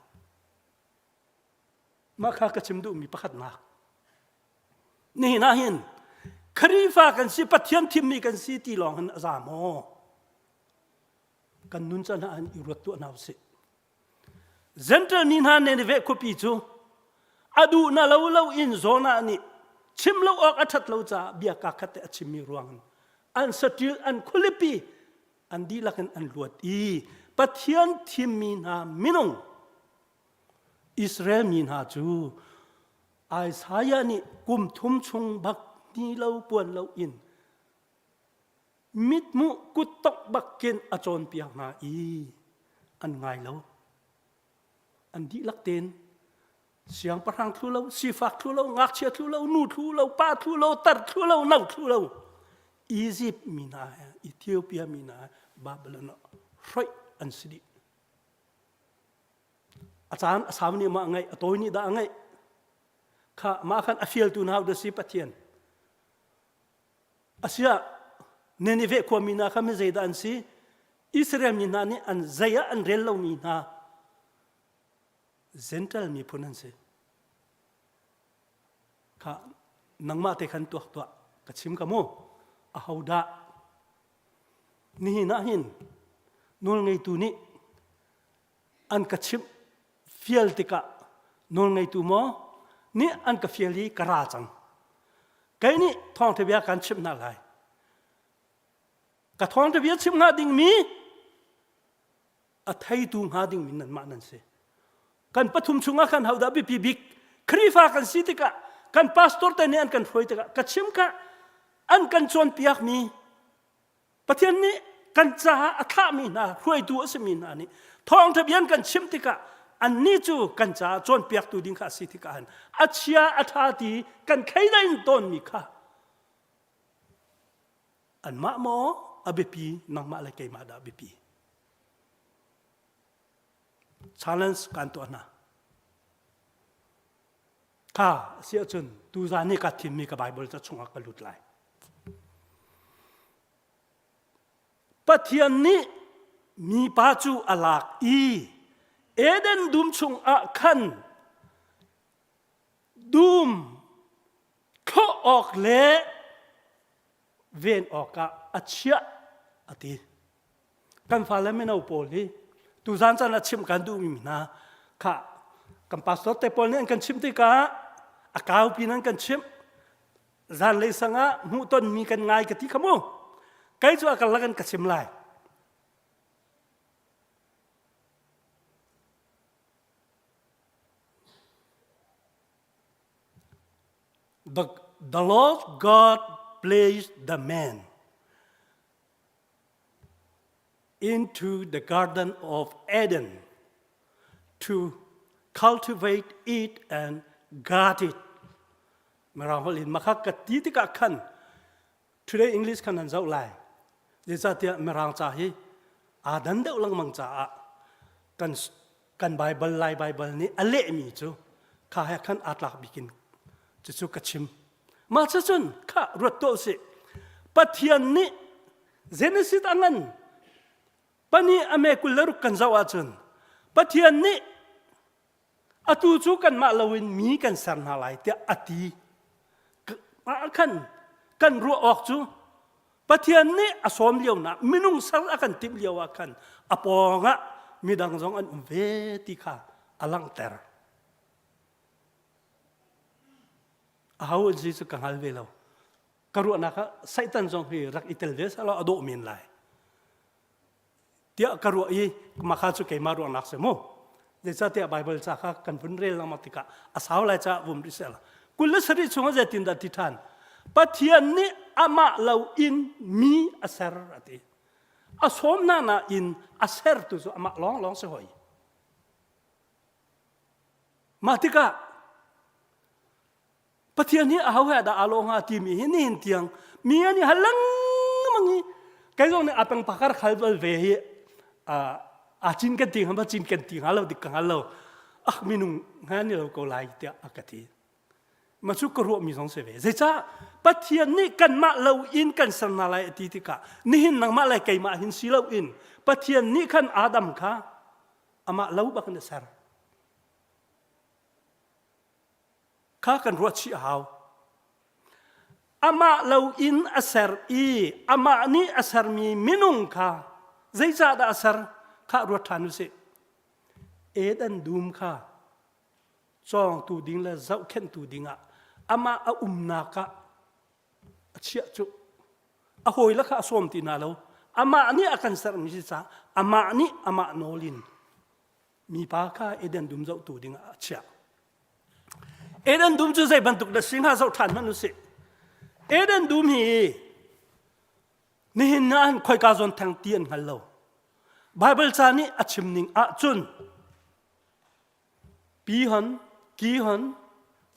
Mah kha ka chim duhmi pakhatnak. Nihin ah hin Khrihfa kan si, Pathian thimmi kan si ti lawng hin a za maw? Kan nun can ah hin i ruat tuah hna usih. Gentile mi hna Nineveh khuapi cu a duh na lo lo in Jonah nih chim lo awk a ṭhat lo caah bia kaa khat te a chimmi ruang in an saṭil an khualipi an dihlak in an luat i Pathian thimmi hna minung Israel mi hna cu Isaiah nih kum thum chung bak ni lo puan lo in mithmuh kuttongh bakin a cawnpiak hna i an ngai lo. An dihlak tein siangpahrang thlu lo, sifak thlu lo, ngakchia thlu lo, nu thlu lo, pa thlu lo, tar thlu lo, no thlu lo, Egypt mi hna he, Ethiopia mi hna he, Babylon ah hroih an si dih. A caan a sau nih mah a ngeih, a tawi nih dah a ngeih. Kha mah khan a fialtu hna dah si Pathian. Asiah Nineveh khuami hna kha mi zeidah an si? Israel mi hna nih an zei ah an rel lomi hna Gentile miphun an si. Kha nangmah te khan tuak tuah ka chim ka mu. Ahodah Nihin ah hin nawlngeitu nih an ka chimh fial tikah nawlngeitu maw nih an ka fial i ka ra cang. Kei nih thawngṭha bia kan chimh hna lai. Ka thawngṭha bia chimh hnga dingmi a theitu hnga dingmi nanmah nan si. Kan pathum chungah khan hodah biapi bik Khrihfa kan si tikah kan pastor te nih an kan hruai tikah ka chim kha an kan cawnpiakmi Pathian nih kan caah a thlahmi hna hruaitu a simi hna nih thawngṭha bia an kan chimh tikah annih cu kan caah cawnpiaktu ding kha a si tikah hin a chia a ṭha ti kan thleidan tawnmi kha anmah maw a biapi nangmah le keimah dah biapi challenge kan tuah hna kha si ahcun tuzan i ka thimmi ka Bible ca chungah ka lut lai Pathian nih mipa cu a lak i Eden dum chungah khan dum thlawh awk le ven awkah a chiah a ti. Kan fale mino pawl hi tuzan caan ah chimh kan duhmi hna kha kan pastor te pawl nih an kan chimh tikah a kaupi in an kan chimh. Zanlei sang ah hmuhtonmi kan ngai ka ti kha mu. Kei cu a karlak in ka chim lai. The, the Lord God placed the man into the Garden of Eden to cultivate it and guard it. Mirang holh in makha ka ti tikah khan Today English khan an zoh lai. Zeicahtiah Mirang ca hi aa dan deuh lengmang caah kan kan Bible Lai Bible nih a lehmi cu kha he khan aa tlak bik in cucu ka chim. Mah cucun kha ruat tuah usih. Pathian nih Genesis a ngan pani a me 26 kan zoh ahcun Pathian nih atu cu kanmah loin mi kan ser hna lai tiah a ti. Ah khan kan ruah awk cu Pathian nih a sawm lio nak minung ser a kan timh lio ah khan a pawng ah midang zong an um ve ti kha a langhter. Aho an si cu ka hngal ve lo. Ka ruahnak ah Satan zong hi rak i tel ve selaw a dawh men lai. Tiah ka ruah i mah kha cu keimah ruahnak si mu. Zeicahtiah Baibal ca kha kan vun rel lengmang tikah a sau lai caah vum rih sehla. 27 chungah zeitindah ti ṭhan? Pathian nih amah lo in mi a ser a ti. A sawm hna nain a sertu cu amah lawnglawng si hoi. Mah tikah Pathian hi aho he dah aa lawh hnga timi hi nihin tiang mi an i hal lengmang i kei zong nih a peng pakar khal bal ve hi a cin kan ti hnga ma cin kan ti hnga lo dik ka hngal lo ah minung hnga ni lo ko lai tiah a ka ti ma cu ka ruahmi zong si ve zeicah Pathian nih kanmah lo in kan ser hna lai a ti tikah nihin nangmah le keimah hin si lo in Pathian nih khan Adam kha amah lo bak in a ser kha kan ruah chih a hau. Amah lo in a ser i amah nih a sermi minung kha zeicahdah a ser kha ruat ṭhan usih. Eden dum kha cawngtu ding le zohkhenhtu dingah amah a umnak ah a chiah cu a hawile kha a sawm ti hna lo amah nih a kan sermi si caah amah nih amah nawl in mipa kha Eden dum zohtu dingah a chiah. Eden dum cu zei bantuk dah si hnga zoh ṭhan hmanh usih. Eden dum hi nihin ah hin khoika zawn theng ti an hngal lo. Bible ca nih a chim ning ahcun Pihon, Kihon,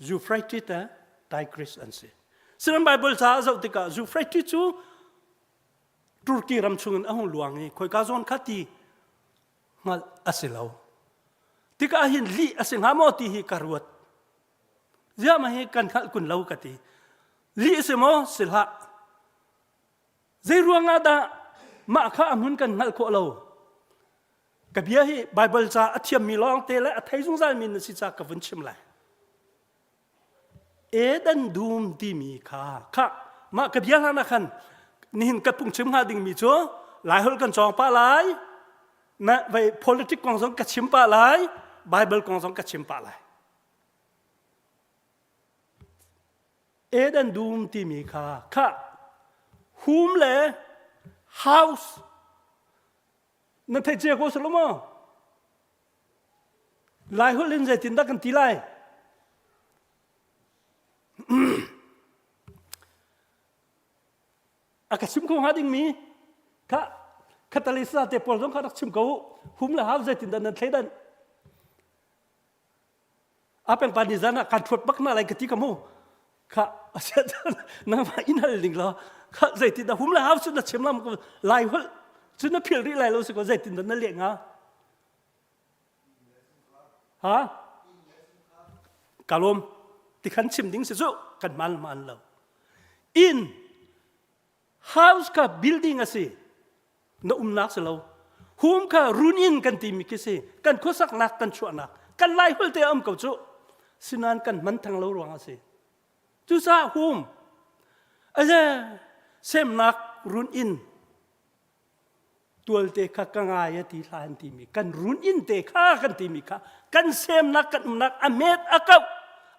Euphrates le Tigris an si. Sinan Bible ca a zoh tikah Euphrates cu Turkey ram chungin a hung luang i khoika zawn kha ti hngalh a si lo. Tikah hin lih a si hnga maw ti hi ka ruat. Ziah mah hi kan hngalh kun lo ka ti. Lih a si maw? Si hlah. Zei ruangah dah mah kha a hmun kan hngalh khawh lo? Ka bia hi Bible ca a thiammi lawng te le a thei zungzalmi na si ca ka vun chim lai. Eden dum timi kha kha mah ka bia hlan ah khan nihin ka phungchim hnga dingmi cu Laiholh kan cawng pah lai na vei politic kong zong ka chim pah lai Bible kong zong ka chim pah lai Eden dum timi kha kha hum le house na theih cia ko salo maw Laiholh in zeitindah kan ti lai? A ka chim kho hnga dingmi kha Catalyst te pawl zong kha rak chim ko hum le hau zeitindah nan thleidan a peng pa ni zan ah kan thuat bak na lai ka ti ka mu kha nangmah in hal ding lo kha zeitindah hum le hau cu na chim lam ko lai holh cu na phil rih lai lo si ko zeitindah na leh hnga Ha? Ka lawm. Tikhan chim ding si cu kan man man lo. Inn house kha building a si. Na umnak si lo. Home kha run inn kan timi khi si. Kan khuasaknak kan chuahnak. Kan lai hol te a um ko cu. Sinan kan hman thang lo ruang a si. Cucaah home aze semnak run inn. Tualte kha ka ngai a ti hlah an timi kan run inn te kha kan timi kha kan semnak kan umnak a met a kauh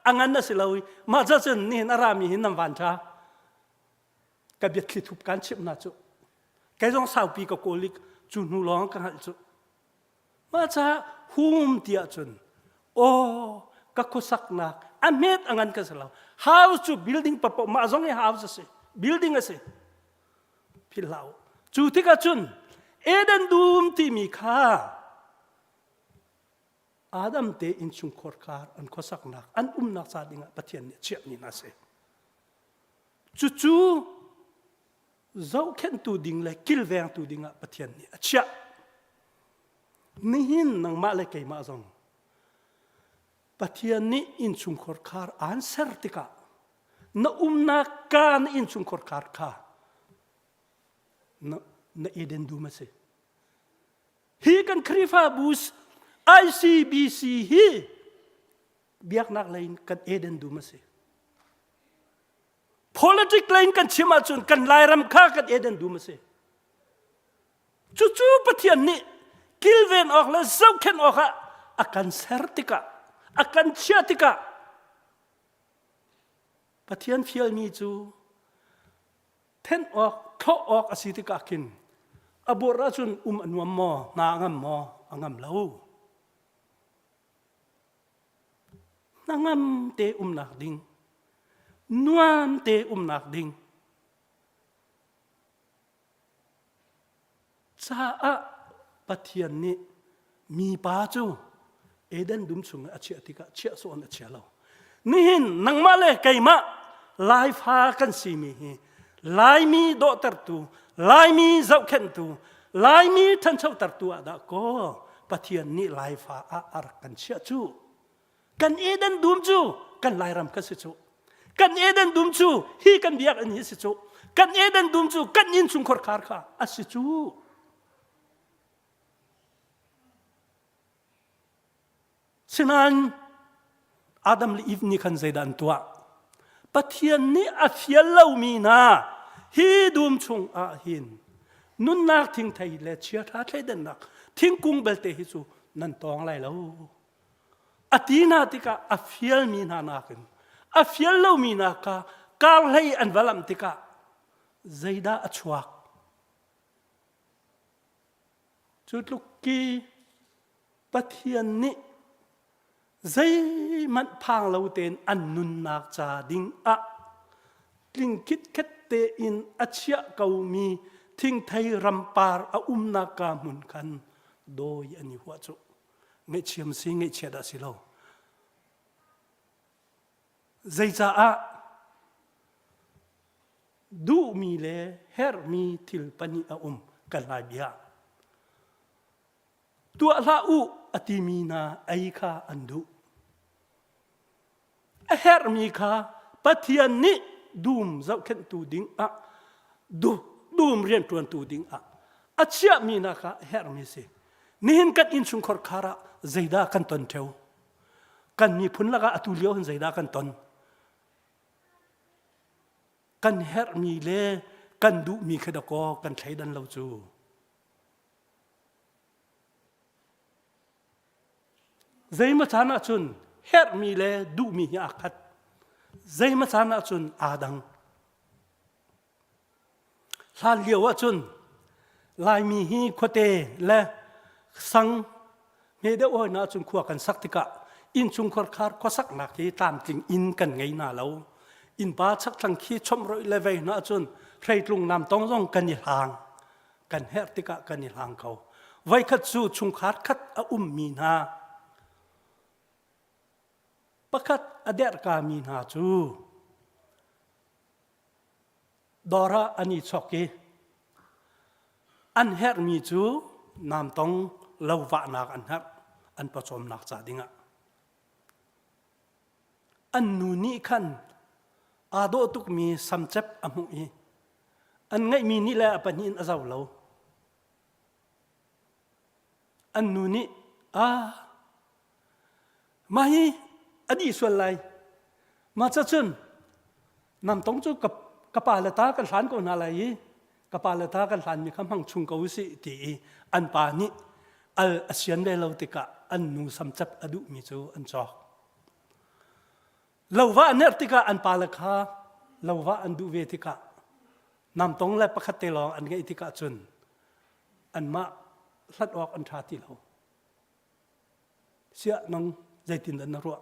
a ngan a si lo i mah ca cun nihin a rami hin nan van ṭha ka biathli thup kan chimh hna cu kei zong saupi ka kawl i cu hnu lawng ka hngalh cu mah ca hum tiah cun aw ka khuasaknak a hmet a ngan ka si lo house cu building papoh mah zong hi house a si building a si philh hlah u cu tikah cun Eden dum timi kha Adam te innchungkhar kar an khuasaknak an umnak ca dingah Pathian nih a chiahmi hna si cucu zohkhenhtu ding le kilvengtu dingah Pathian nih a chiah nihin nangmah le keimah zong Pathian nih innchungkhar khar aan ser tikah na umnak ka na innchungkhar khar kha na, na Eden dum a si. Hi kan Khrihfabu ICBC hi biaknak lei in kan Eden dum a si. Politic lei in kan chim ahcun kan Lairam kha kan Eden dum a si. Cucu Pathian nih kilven awk le zohkhenh awkah a kan ser tikah, a kan chiah tikah Pathian fialmi cu thenh awk, thlawh awk a si tikah khin a buar ahcun um a nuam maw, hna a ngam maw? A ngam lo. Hnangam te umnak ding, nuam te umnak ding, caah Pathian nih mipa cu Eden dum chung a chiah tikah chiah sawh in a chia lo. Nihin nangmah le keimah Laifa kan simi hi Laimi dawhtertu, Laimi zohkhenhtu, Laimi ṭhanchotertu ah dah kaw Pathian nih Laifa ah a rak kan chiah cu. Kan Eden dum cu kan Lairam kan si cu. Kan Eden dum cu hi kan biakinn hi si cu. Kan Eden dum cu kan innchungkhar khar kha a si cu. Sinain Adam le Eve nih khan zeidah an tuah? Pathian nih a fial lomi hna hi dum chung ah hin nunnak thingthei le chiaṭha thleidannak thingkung belte hi cu nan tawng lai lo. A ti hna tikah a fialmi hna nakin a fial lomi hna kha karhlei an va lamh tikah zeidah a chuak? Cu tluk ki Pathian nih zeihmanh phang lo tein an nunnak ca ding ah tling khitkhet tein a chiah komi thingthei rampar a umnak ka hmun khan dawi an i huah cu. Ngaihchiam si ngaihchia dah si lo. Zeicaah duhmi le herhmi thil pahnih a um kan lai bia. Tuah hlah u a timi hna ei kha an duh. A herhmi kha Pathian nih dum zohkhenhtu ding ah dum rianṭuantu ding ah a chiahmi hna kha a herhmi si. Nihin kan innchungkhar khar ah zeidah kan ton ṭheo? Kan miphun lakah atu lio hin zeidah kan ton? Kan herhmi le kan duhmi kha dakaw kan thleidan lo cu. Zeimaw caan ahcun herhmi le duhmi hi aa khat. Zeimaw caan ahcun aa dang. Hlan lio ahcun Laimi hi khuate le sang hme deuh hoi na ahcun khua kan sak tikah innchungkhar khar khuasaknak hi tlamtling inn kan ngei hna lo. Innpa chakthlang khi chomhroih le vei hna ahcun hreitlung namtong zong kan i hlang. Kan herh tikah kan i hlang kho. Voikhat cu chungkhar khat a ummi hna pakhat a derhkami hna cu dawr ah an i chok i an herhmi cu namtong lo vahnak an herh an pawcawmnak ca dingah. An nu nih khan aa dawh tukmi samcep a hmuh i an ngeihmi nih le a pahnih in a zo lo. An nu nih ah mah hi a dih sual lai. Mah cacun namtong cu ka, ka pa le ta kan hlan ko hna lai i ka. Ka pa le ta kan hlanmi kha hmang chung ko usih ti i an pa nih al a sian ve lo tikah an nu samcap a duhmi cu an cawk. Lova an herh tikah an pale kha lova an duh ve tikah namtong le pakhat te lawng an ngeih tikah cun anmah hlat awk an ṭha ti lo. Siah nang zeitin dah na ruah?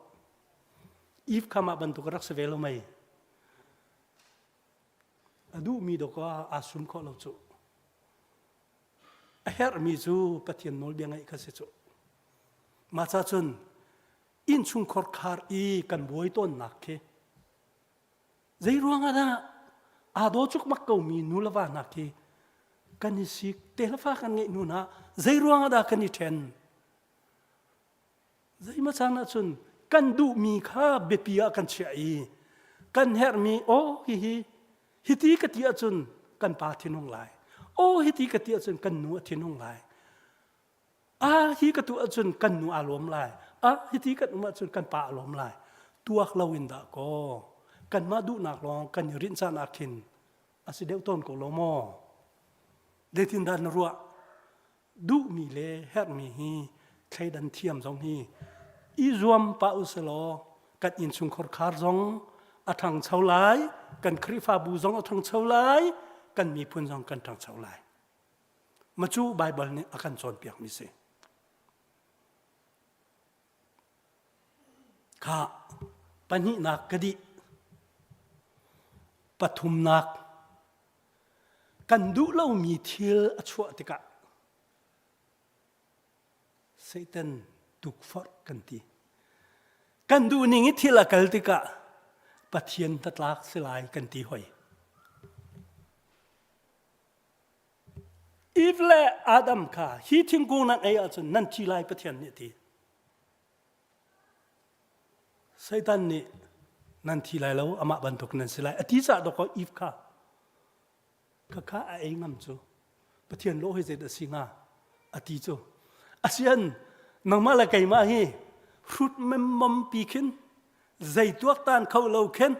Eve kha mah bantuk a rak si ve lo mei? A duhmi dawk ah aa sum khawh lo cu. A herhmi cu Pathian nawlbia ngaih kha si cu. Mah ca cun innchungkhar khar i kan buai tawnnak khi zei ruang ah dah aa daw cukmak komi nu le va hna khi kan i sik te le fa kan ngeih hnu hna zei ruang ah dah kan i ṭhen Zeimaw caan ahcun kan duhmi kha biapi ah kan chiah i kan herhmi aw hihi hiti ka ti ahcun kan pa thinhung lai aw hiti ka ti ahcun kan nu a thinhung lai ah hi ka tuah ahcun kan nu aa lawm lai ah hiti kan um ahcun kan pa aa lawm lai tuak lo in dah kaw kanmah duhnak lawng kan i rinh caan ah khin a si deuh tawn ko lo maw zeitin dah na ruah duhmi le herhmi hi thleidan thiam zong hi i zuam pah u law kan innchungkhar khar zong a ṭhangcho lai kan Khrihfabu zong a ṭhangcho lai kan miphun zong kan ṭhangcho lai macu Baibal nih a kan cawnpiakmi si kha pahnihnak ka dih pathumnak Kan duh lomi thil a chuah tikah Satan tukforh kan ti. Kan duh ning i thil a kal tikah Pathian hnatlak si lai kan ti hoi. Eve le Adam kha hi thingkung nan ei ahcun nan thi lai Pathian nih a ti. Satan nih nan thi lai lo amah bantuk nan si lai a ti caah dawkaw Eve kha khakha a ei ngam cu Pathian lawh hi zeidah a si hnga a ti cu asian nangmah le keimah hi hrut memmom pi khin zei tuaktan kho lo khin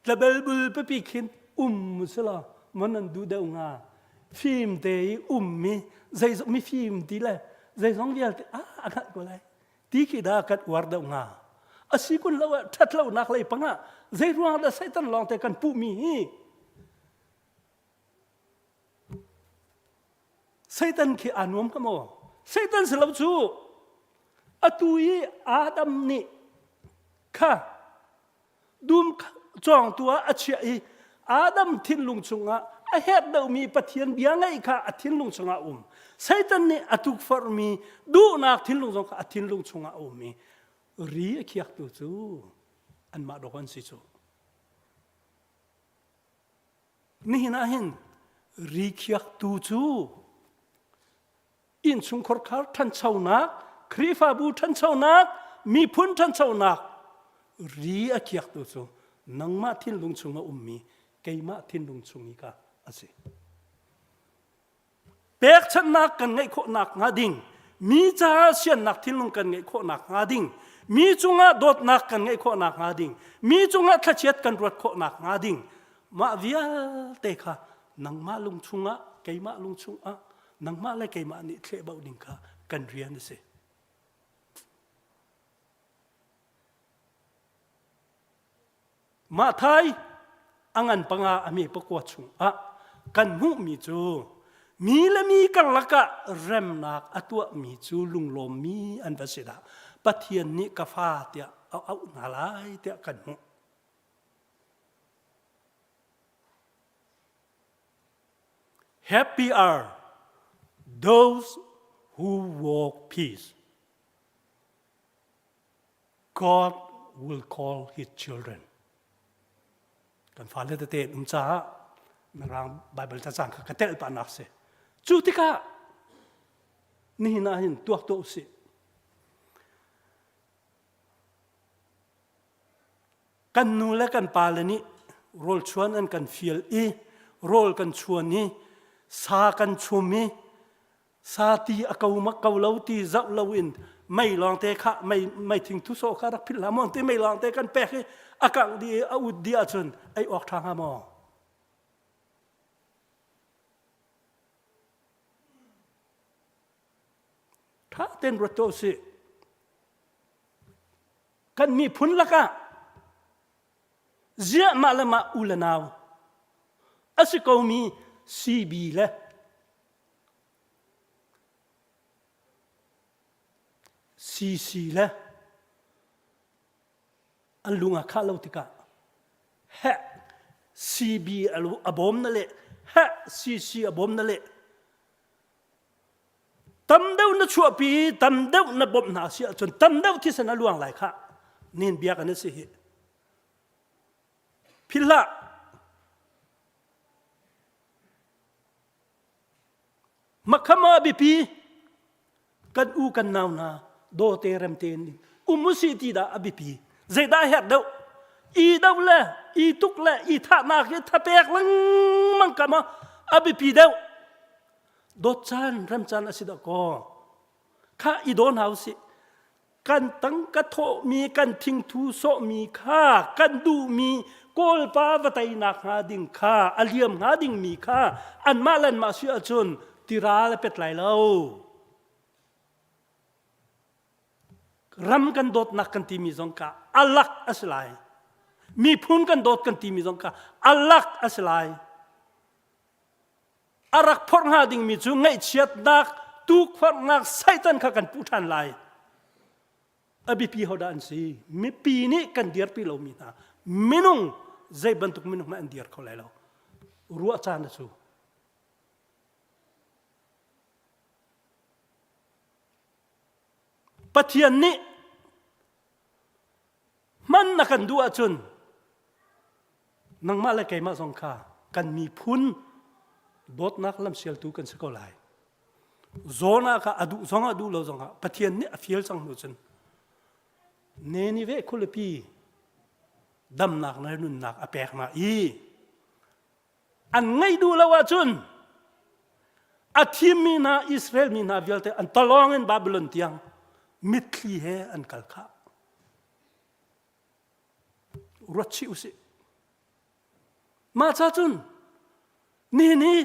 tlabel bul pipi khin um sila mon nan duh deuh hnga fim te i um mi zei mi fim ti le zeizong vialte a a hngalh ko lai ti khi dah kan uar deuh hnga a si kun lo ah ṭhat lonak lei pang ah zei ruang dah Satan lawng te kan puhmi hi Satan khi aa nuam ka maw Satan si lo cu atu i Adam nih kha dum cawngtu ah a chiah i Adam thinlung chungah a herh deuhmi Pathian bia ngaih kha a thinlung chungah a um. Satan nih a tukforhmi duhnak thinlung zong kha a thinlung chungah a um i ri a khiaktu cu anmah dawk an si cu. Nihin ah hin ri khiaktu cu innchungkhar khar ṭhanchonak, Khrihfabu ṭhanchonak, miphun ṭhanchonak ri a khiaktu cu nangmah thinlung chung a ummi keimah thinlung chung i ka a si. Pekchanhnak kan ngeih khawhnak hnga ding, mi caah siannak thinlung kan ngeih khawhnak hnga ding, mi cungah dawtnak kan ngeih khawhnak hnga ding, mi cungah thlachiat kan ruat khawhnak hnga ding, mah vialte kha nangmah lung chungah keimah lung chungah nangmah le keimah nih thlehbauh ding kha kan rian a si. Mah thai a ngan panga a mi pakua chungah kan hmuhmi cu mi le mi karlak ah remnak a tuahmi cu lunglawmmi an va si dah Pathian nih ka fa tiah a auh hna lai tiah kan hmuh. Happy are those who walk peace. God will call his children. Kan fale tete um caah Mirang Bible cacang kha ka telh pah nak si. Cu tikah nihin ah hin tuak tuah usih. Kan nu le kan pale nih rawl chuan an kan fial i rawl kan chuan i sa kan chum i sa ti a ko mak ko lo ti zoh lo in mei lawng te kha mei mei thing thu sawh kha rak philh hlah maw ti mei lawng te kan pek i a kangh dih i a ut dih ahcun ei awk ṭha hnga maw? Tha ten ruat to si. Kan miphun lakah ziah mah le mah u le nau a si komi CB le CC le an lung a khah lo tikah heh CB a bawm na le heh CC a bawm na le tam deuh na chuahpi i tam deuh na bawmh hna si ahcun tam deuh thisen a luang lai khah nin bia kan si hi philh hlah Makhama biapi kan u kan nau hna dawte remte in um usih ti dah a biapi zeidah herh deuh i do le i tuk le i thahnak hi thapek lengmang kam ah a biapi deuh dawt caan rem caan a si dah kaw kha i daw hna usih Kan tangka thawhmi, kan thingthu sawhmi kha kan duhmi Kawlpa va teinak hnga ding kha, a liam hnga dingmi kha anmah le anmah si ahcun tiral a pet lai lo. Ram kan dawtnak kan timi zong kha alak a si lai. Miphun kan dawt kan timi zong kha alak a si lai. A rak phorh hnga dingmi cu ngaihchiatnak, tukforhnak, Satan kha kan puh ṭhan lai. A biapi hodah an si? Mipi nih kan dirpi lomi hna minung zei bantuk minung hmanh an dir kho lai lo. Ruah caan a cu. Pathian nih Hman na kan duh ahcun nangmah le keimah zong kha kan miphun dawtnak lamsialtu kan si ko lai. Zawn ah kha a duh zong ah duh lo zong ah Pathian nih a fial cang hnu cun Nenive khualipi damnak le nunnak a pek hna i an ngaih duh lo ahcun a thimmi hna Israel mi hna vialte an talawng in Babylon tiang mitthli he an kal khah. Ruat chih usih. Mah cha cun nihin hi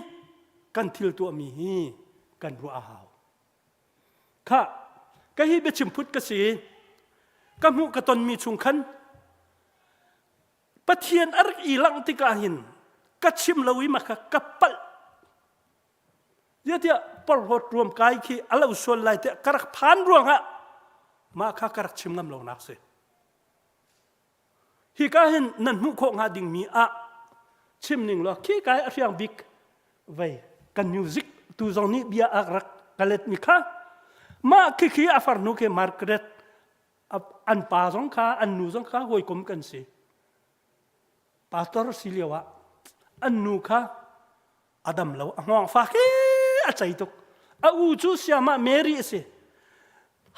kan thil tuahmi hi kan ruah a hau. Khah, ka hi biachim phut ka si. Ka hmuh ka tonmi chung khan Pathian a rak i langh tikah hin ka chim lo i maka ka palh. Tiah porhlawt ruam kai khi a lo sual lai tiah ka rak phan ruangah mah kha ka rak chim ngam lo nak si. Hika hin nan hmuh khawh hnga dingmi ah chim ning law khi kai a hriang bik vei kan music tu zong nih bia a rak ka let mi kha mah khi khi a farnu khi Margaret an pa zong kha an nu zong kha hawikom kan si pastor si lio ah an nu kha a dam lo a hngawng fak i a cei tuk a u cu siamah Mary a si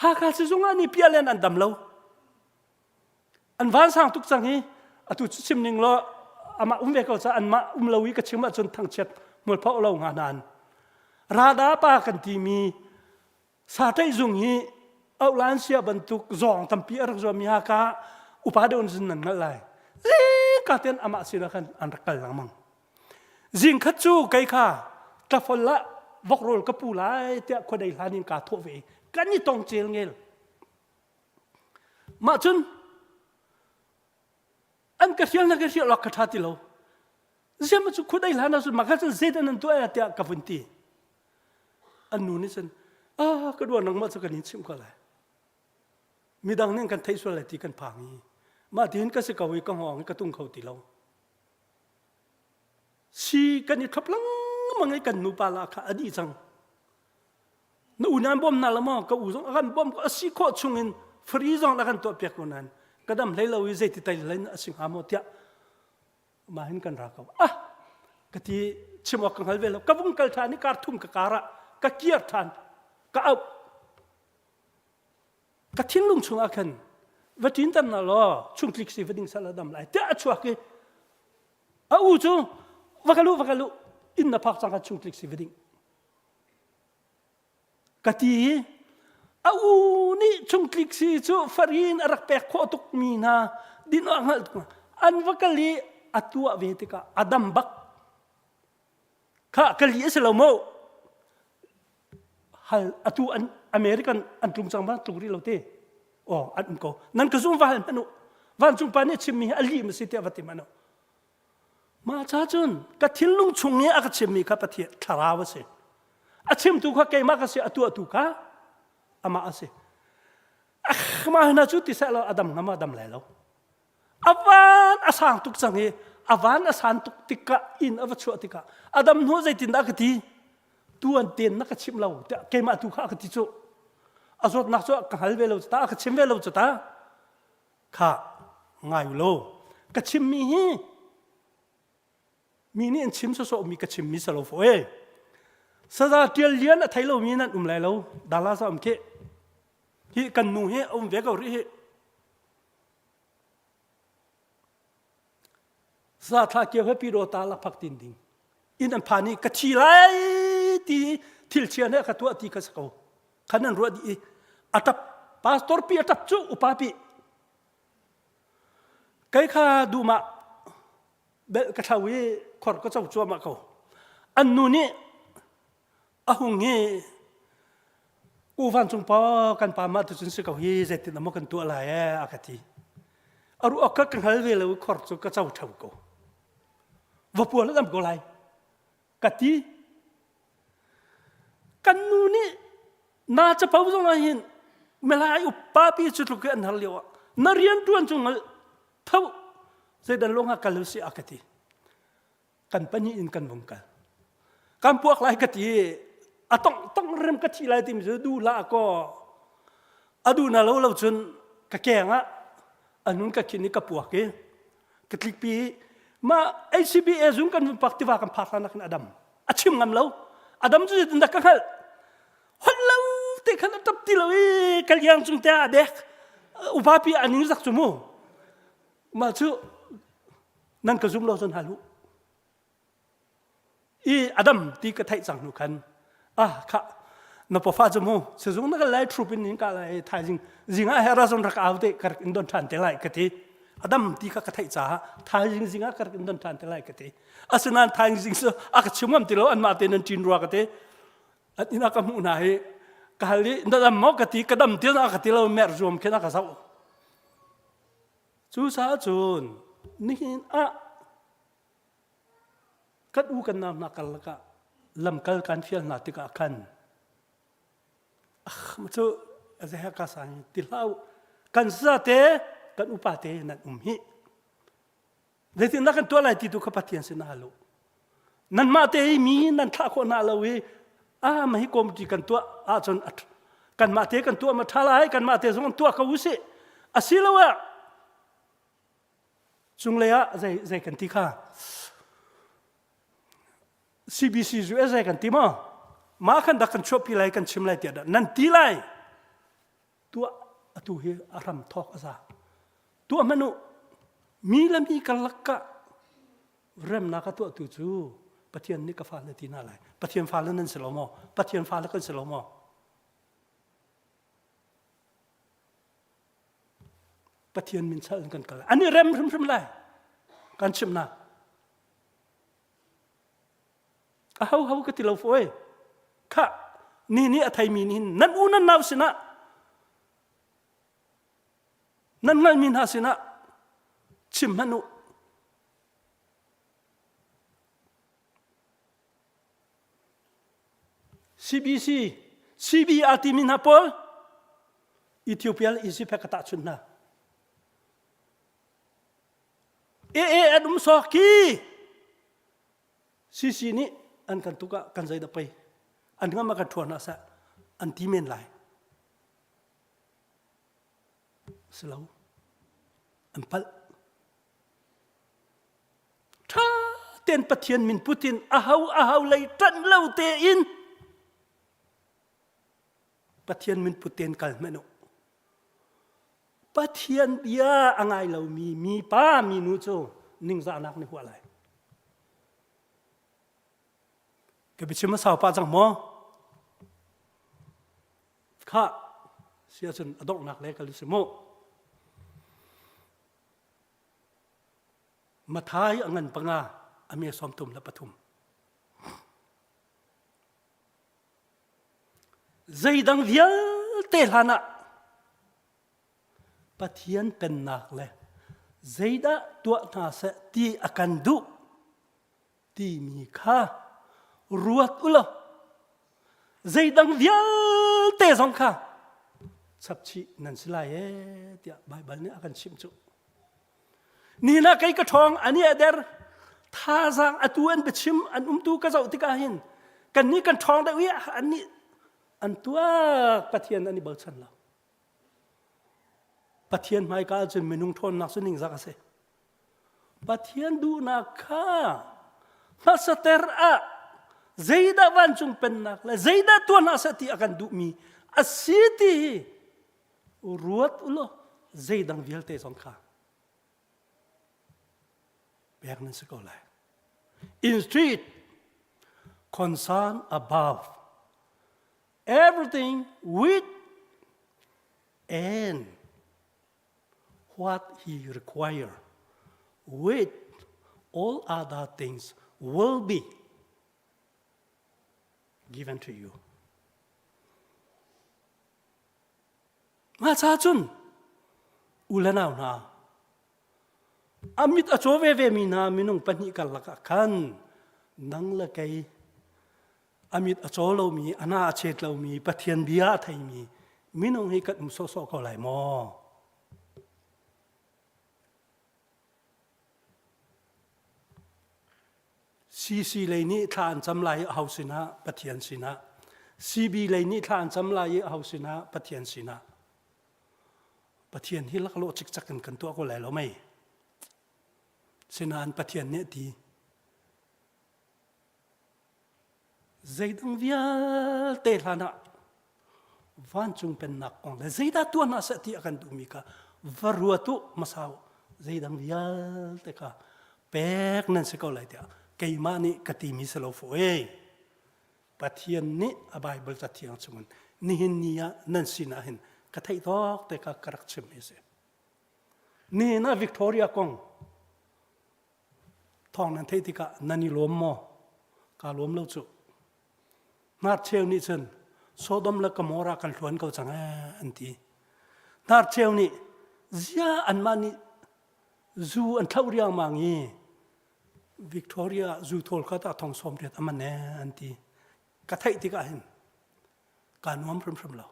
Hakha sizung ah ni pia len an dam lo an vansang tuk cang hi atu cu chim ning law amah um ve ko ca anmah um lo i ka chim ahcun thangchiat hmualpho lo hnga nain rada pa kan timi Saṭaih zung hi auhlan sia bantuk zawng tampi a rak zuami Haka upa deuh in nan hngalh lai. Zingka tein amah sinah khan an rak kal lengmang. Zing khat cu kei kha tlafol ah vok rawl ka pu lai tiah khuadei hlan in kaa thawh ve i kan i tong cel ngel. Mah cun an ka hrial na ka hrial awk ka ṭha ti lo. Ziam cu khuadei hlan ah cun mah kha cun zeidah nan tuah tiah ka vun ti. An nu nih cun ah ka dua nangmah cu kan in chimh ko lai. Midang nih kan theih sual lai ti kan phang i mah tiin ka si ko i ka hngawng i ka tung kho ti lo. Si kan i thlop lengmang i kan nupa la kha a dih cang. Na u nan bawm na la maw ka u zong a kan bawm a si khawh chung in free zong na kan tuah piak ko nan ka dam hlei lo i zeiti tai hlei a si hnga maw tiah mah hin kan ra ko ah ka ti chim awk ka hngal ve lo ka vung kal ṭhan i kar thum ka kar ah ka kir ṭhan ka auh ka thinlung chungah khan va ṭin tam na law chungtlik si va ding sal a dam lai tiah a chuak i a u cu va ka lu va ka lu inn na phak cang khan chungtlik si va ding Ka ti i a u nih chungtlik si cu farin a rak pek khawh tukmi hna din awk hngalh tuk an va kal i a tuah ve tikah a dam bak kha ka li a si lo maw hal atu an American an tlung cang ma tlung rih lo te. Oh an um ko. Nan ka zum va hal hmanh u. Vancung pa nih chimmi hi a lih ma si tiah va ti hmanh u. Mah cha cun ka thinlung chung i a ka chimmi kha Pathian thlarau a si. A chimtu kha keimah ka si, a tuahtu kha amah a si. Mah hna cu ti seh law a dam hnga ma dam lai lo. A van a sang tuk cang i a van a san tuk tikah inn a va chuah tikah a dam hnu zeitindah ka ti tu an ten na ka chim lo tiah keimah tu kha a ka ti cu a zawtnak cu ka hngal ve lo cu ta a ka chim ve lo cu ta kha ngai u law ka chimmi hi mi nih an chim sawsawh mi ka chimmi si lo fo e saza tial lian a thei lomi nan um lai lo dala sa um khi hi kan nu hi a um ve ko rih hi sa thla kio he pi ro ta la phak tin ding in an phan i ka thi lai ti thil chia ne ka tuah ti ka si ko khan an ruah dih i a tap pastor pi a tap cu upa pi kei kha duma bel ka thlau i khor ka co cuahmah ko an nu nih a hung hi u vancung pa kan pa mah tucun si ko hi zeitin maw kan tuah lai ee a ka ti a ruah ka ka hngal ve lo khor cu ka co theo ko va pual dam ko lai ka ti kan nu nih na capo zong ah hin milai upa pi cu tluk an har lio ah na rian tuan cu ngal tho zeidan lawng ah kal si a ka ti kan pahnih in kan vung kal kan puak lai ka ti a tong tong rem ka thi lai timi cu du hlah kaw a du na lo lo cun ka keng ah anun ka khin i ka puak i ka tlikpi ma HCBA zung kan vun pak tiva kan phak hlan khin adam a chim ngam lo adam cu zeitin dah ka hngalh holh lo te khan a tap ti lo i ka liang cung te ah dek upa pi a ning zak cu mu mah cu nan ka zum lo cun hal u i adam ti ka theih cang hnu khan ah kha na pafa cu mu sizung na kal lai trup in in ka lai thaizing zingah he razon rak au te ka rak in don than te lai ka ti adam ti kha ka theih caah thaizing zingah ka rak in don than te lai ka ti asinain thaizing cu a ka chim ngam ti lo anmah te nan ṭin rua ka ti an inn ah ka hmuh hna hi ka hal i na dam maw ka ti ka dam ti a ka ti lo mer zuam khin a ka zoh Cucaah cun nihin ah kan u kan nau hna karlak ah lamkal kan fial hna tikah khan cu zeha ka sang ti hlah u kan zate kan upa te nan um hi zeitindah kan tuah lai ti tu kha Pathian sin hal u nanmah te i mi nan thlah khawh hna lo i ah ma hi committee kan tuah ahcun kanmah te kan tuah ma ṭha lai kanmah te zong tuah ko usih asiloah cunglei ah zei zei kan ti kha CBC USA kan ti maw mah khan dak kan chuahpi lai kan chim lai tiah dah nan ti lai tuah atu hi a ram thawk a za tuah hmanh u mi le mi karlak ah remnak a tuahtu cu Pathian nih ka fale ti hna lai Pathian fale nan si lo maw Pathian fale kan si lo maw Pathian min chal in kan kal an i rem hrimhrim lai kan chimh na a ho ho ka ti lo foi kha ni nih a theimi nih nan u nan nau sinah nan hngalhmi hna sinah chim hmanh u CBC CBR timi hna pawl Ethiopia le Egypt he ka tahchunh hna AA an um sawk ki CC nih an kan tuk ah kan zeidah pei an ngam a kan ṭhuan hna seh an ti men lai si lo an palh ṭha tein Pathian min put in aho aho lei ṭanh lo tein Pathian min put tein kal hmanh u Pathian bia a ngai lomi mi pa mi nu cu ningzahnak nih huah lai ka biachim a sau pah cang maw kha si ahcun a donghnak le kal si mu Mathai a ngan panga a me sawm tum le pathum. Zeidang vialte hlan ah Pathian pennak le zeidah tuah hna seh ti a kan duh timi kha ruat u law zeidang vialte zong kha chapchih nan si lai ee tiah Baibal nih a kan chimh cu. Nihin ah kei ka ṭhawng ani a der thazaang atu an biachim an umtu ka zoh tikah hin kannih kan ṭhawng deuh i annih an tuak Pathian an i bochan lo. Pathian hmaika ahcun minung ṭhawnnak cu ningzak a si. Pathian duhnak kha hmasater ah zeidah vancung pennak le zeidah tuah hna seh ti a kan duhmi a si ti hi ruat u law zeidang vialte zong kha pek nan si ko lai. Instead, concern above everything with and what he require with all other things will be given to you. Mah ca cun u le nau hna a mit a caw veve mi hna minung pahnih karlak ah khan nang le kei a mit a caw lomi, a hna a chet lomi, Pathian bia a theimi minung hi kan um sawhsawh ko lai maw? CC lei nih thla an cam lai i aho sinah Pathian sinah CB lei nih thla an cam lai i aho sinah Pathian sinah Pathian hi laklawh cikcak in kan tuah ko lai lo mei sinain Pathian nih a ti Zeidang vialte hlan ah vancung pennak kong le zeidah tuah hna seh ti a kan duhmi kha va ruat u hmasa u. Zeidang vialte kha pek nan si ko lai tiah keimah nih ka timi si lo fu ei. Pathian nih a Baibal cathiang chungin nihin ni ah nan sinah hin ka theih tawk te kha ka rak chim hi si. Nihin ah Victoria kong Thawng nan theih tikah nan i lawm maw? Kaa lawm lo cu. Hnarcheu nih cun Sodom le Gomorrah kan hluan ko cang ee an ti. Hnarcheu nih zia anmah nih zu an thlauh riangmang i Victoria zu thawl kha tah thong sawm riat a man ee an ti. Ka theih tikah hin kaa nuam hrimhrim lo.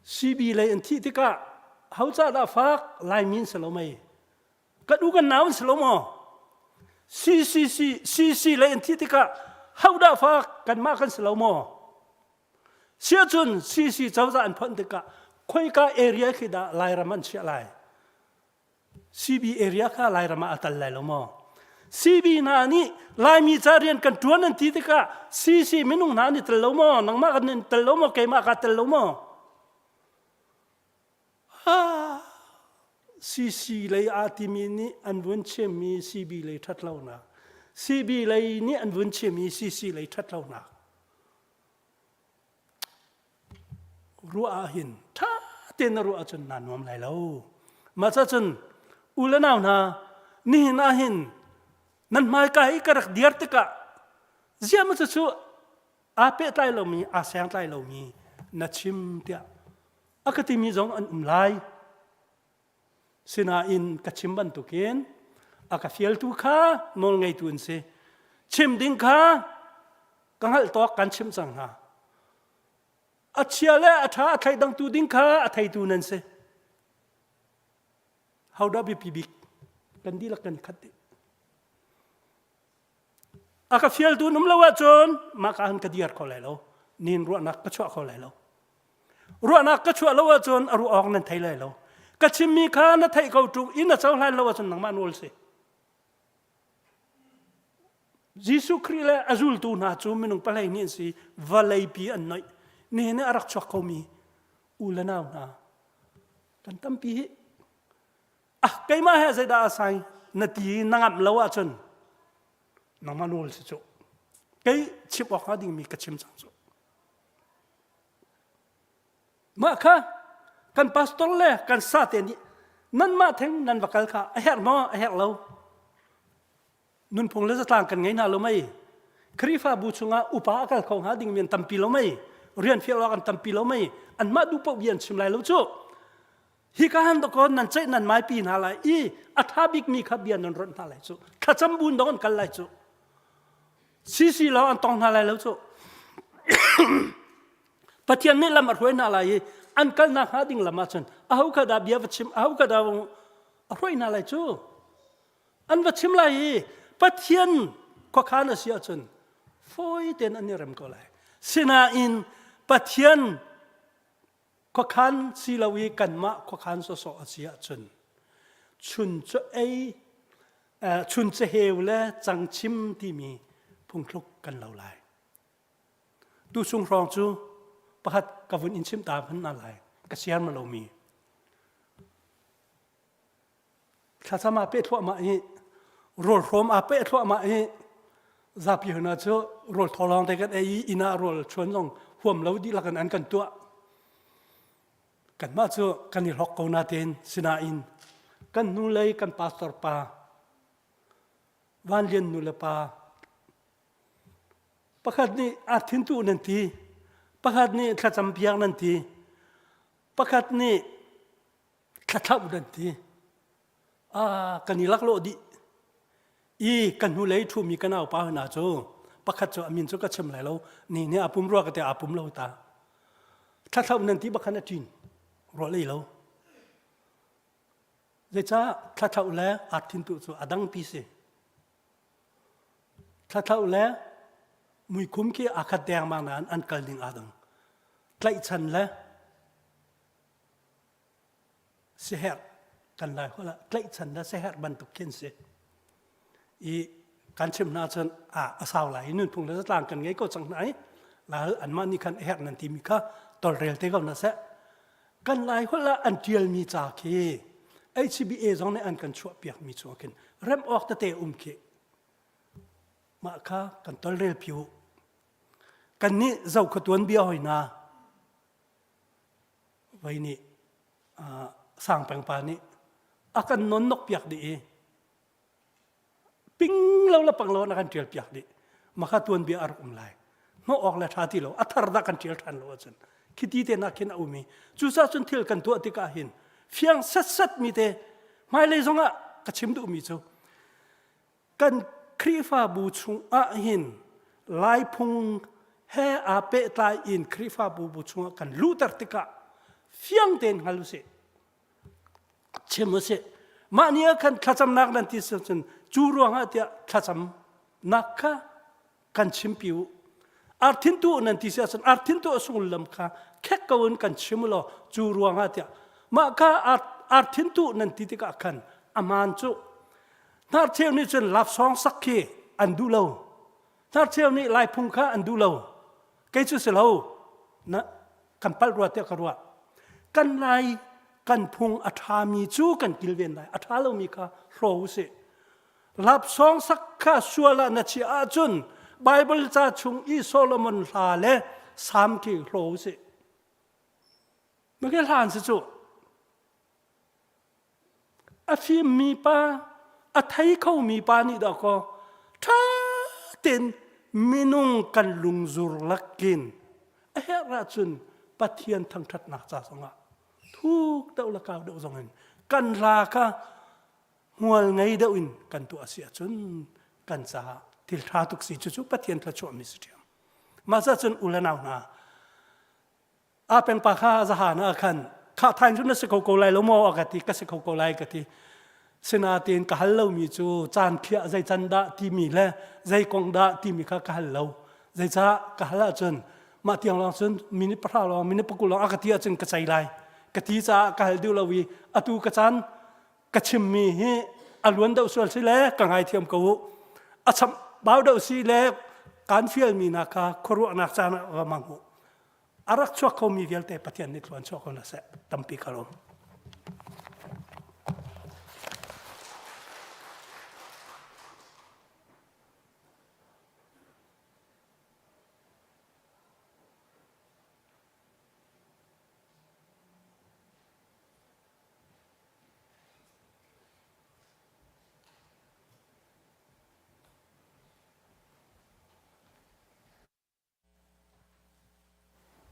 CB lei an thih tikah ho ca dah fak Laimi an si lo mei? Kan u kan nau an si lo maw? CCC CC lei an thih tikah ho dah fak kanmah kan si lo maw? Siahcun CC cozah an phonh tikah khoika area khi dah Lairam an chiah lai? CB area kha Lairam ah a tal lai lo maw? CB hna nih Laimi ca rian kan ṭuan an ti tikah CC minung hna an i tel lo maw? Nangmah kan in tel lo maw? Keimah kaa tel lo maw? Ah, CC lei aa timi nih an vun chimmi CB lei ṭhat lonak. CB lei nih an vun chimmi CC lei ṭhat lonak. Ruah ah hin ṭha tein na ruah ahcun naa nuam lai lo. Mah cun u le nau hna nihin ah hin nan hmaika i ka rak dir tikah ziah maw cucu aa pehtlai lomi aa sengtlai lomi na chim tiah a ka timi zong an um lai. Sinain ka chim bantukin a ka fialtu kha nawlngeitu an si. Chim ding kha ka hngalh tawk kan chimh cang hna. A chia le a ṭha a thleidangtu ding kha a theitu nan si. Hodah biapi bik kan dihlak kan khat dih. A ka fialtu um lo ahcun mah ka han ka diar kho lai lo. Nin ruahnak ka chuah kho lai lo. Ruahnak ka chuah lo ahcun a ruah awk nan thei lai lo. Ka chimmi kha na theih ko ṭung i na cohlan lo ahcun nangmah nawl si. Jesuh Khrih le a zultu hna cu minung palei nih an si vawleipi an noih. Nihin ah a rak chuak khomi u le nau hna kan tampi hi ah keimah he zeidah a sai na ti na ngamh lo ahcun nangmah nawl si cu kei chim awk hnga dingmi ka chim cang cu mah kha kan pastor le kan sate nih nanmah theng nan va kal kha a herh maw a herh lo nunphung le zatlang kan ngei hna lo mei. Khrihfabu chungah upa a kal kho hnga dingmi an tampi lo mei? Rian fial awk an tampi lo mei? Anmah duh paoh bia an chim lai lo cu. Hi ka han dakaw nan ceih nan maipi hna lai i a ṭha bikmi kha bia nan ronh hna lai cu. Thlacam bun dong an kal lai cu. Sisi lo an tong hna lai lo cu. Pathian nih lam a hruai hna lai i an kalnak hnga ding lam ahcun aho kha dah bia va chim aho kha dah a hruai hna lai cu. An va chim lai i Pathian khuakhan a si ahcun fawi tein an i rem ko lai. Sinain Pathian khuakhan si lo i kanmah khuakhan sawsawh a si ahcun chun cu ei chun caheu le cangchim timi phungthluk kan lo lai. Tu chung hrawng cu pakhat ka vun in chim ta hman na lai ka siar ma lomi Thlacam aa peh thluahmah i rawl hrawm aa peh thluahmah i zapi hna cu rawl thaw lawng te kan ei i inn ah rawl chuan zong huam lo dihlak in an kan tuah. Kanmah cu kan i hlok ko natein sinain kan hnulei kan pastor pa Van Lian nu le pa pakhat nih aa thintu nan ti pakhat nih thlacam piak nan ti pakhat nih thlathlau nan ti kan i laklawh dih i kan hnulei ṭhumi ka naupa hna cu pakhat cu a min cu ka chim lai lo ni nih a pum rua ka te aa pum lo ta thlathlau nan ti bakhan a ṭin ruah lei lo zeicah thlathlau le arthin tu cu a dangpi si thlathlau le muikhum khi aa khat dengmang nain an kal ning aa dang tlaihchan le siherh kan lai holh ah tlaihchan le siherh bantuk khin si i kan chim hna cun a a sau lai i nunphung le zatlang kan ngei ko cang hna i lal anmah nih khan a herh nan timi kha tolrel te ko na seh kan lai holh ah an tialmi ca khi HCBA zong nih an kan chuah piakmi chung khin rem awk tete um khi mah kha kan tolrel piu kan nih zo kha tuan bia hoi na Voi nih Sangpeng pa nih a kan nonnok piak dih i ping lo le pang lo in a kan ṭial piak dih. Maka tuanbia a rak um lai. Hnawh awk le ṭha ti lo, a thar dah kan ṭial ṭhan lo ahcun khiti te nak khin a um i cucaah cun thil kan tuah tikah hin fiang setsat mi te hmailei zongah ka chim duhmi cu Kan Khrihfabu chungah hin Laiphung he aa pehtlai in Khrihfabu bu chungah kan luhter tikah fiang tein hngal usih. Chim usih. Mah ni ah khan thlacamnak nan ti cun cu ruangah tiah thlacamnak kha kan chimpi u. Arthintu nan ti si ahcun arthintu a sullam kha khek ko in kan chim law cu ruangah tiah mah kha arthintu nan ti tikah khan aman cu hnarcheu nih cun lapsawng sak khi an duh lo hnarcheu nih laiphung kha an duh lo kei cu si lo na kan palh rua tiah ka ruah kan lai kan phung a ṭhami cu kan kilven lai a ṭha lomi kha hlaw usih Lapsawng sak kha sual ah na chiah ahcun Baibal ca chung i Solomon hla le Salm khi hlaw usih. Maka hlan si cu. A fimmi pa, a thei khomi pa nih dah kaw ṭha tein minung kan lungzur lakin a herh ahcun Pathian thangṭhatnak ca zongah thuk deuh le kau deuh zongin kan hla kha hmual ngei deuh in kan tuah si ahcun kan caah thil ṭha tuk si cucu Pathian thluachuahmi si ṭhiam. Mah ca cun u le nau hna a pengpa kha zahan ah khan kha thain cu na si kho ko lai lo maw a ka ti ka si kho ko lai ka ti sinain ka hal lomi cu caan khiah zei can dah timi le zei kong dah timi kha ka hal lo zeicah ka hal ahcun mah tiang lawng cun minute pahra lawng minute pakul lawng a ka ti ahcun ka cei lai ka ti caah ka hal duh lo i atu ka caan ka chimmi hi a luan deuh sual si le ka ngaithiam ko u a cham bau deuh si le kan fialmi na kha khuaruahnak caan ah va mang u a rak chuak khomi vialte Pathian nih thluan chuak ko na seh tampi ka lawm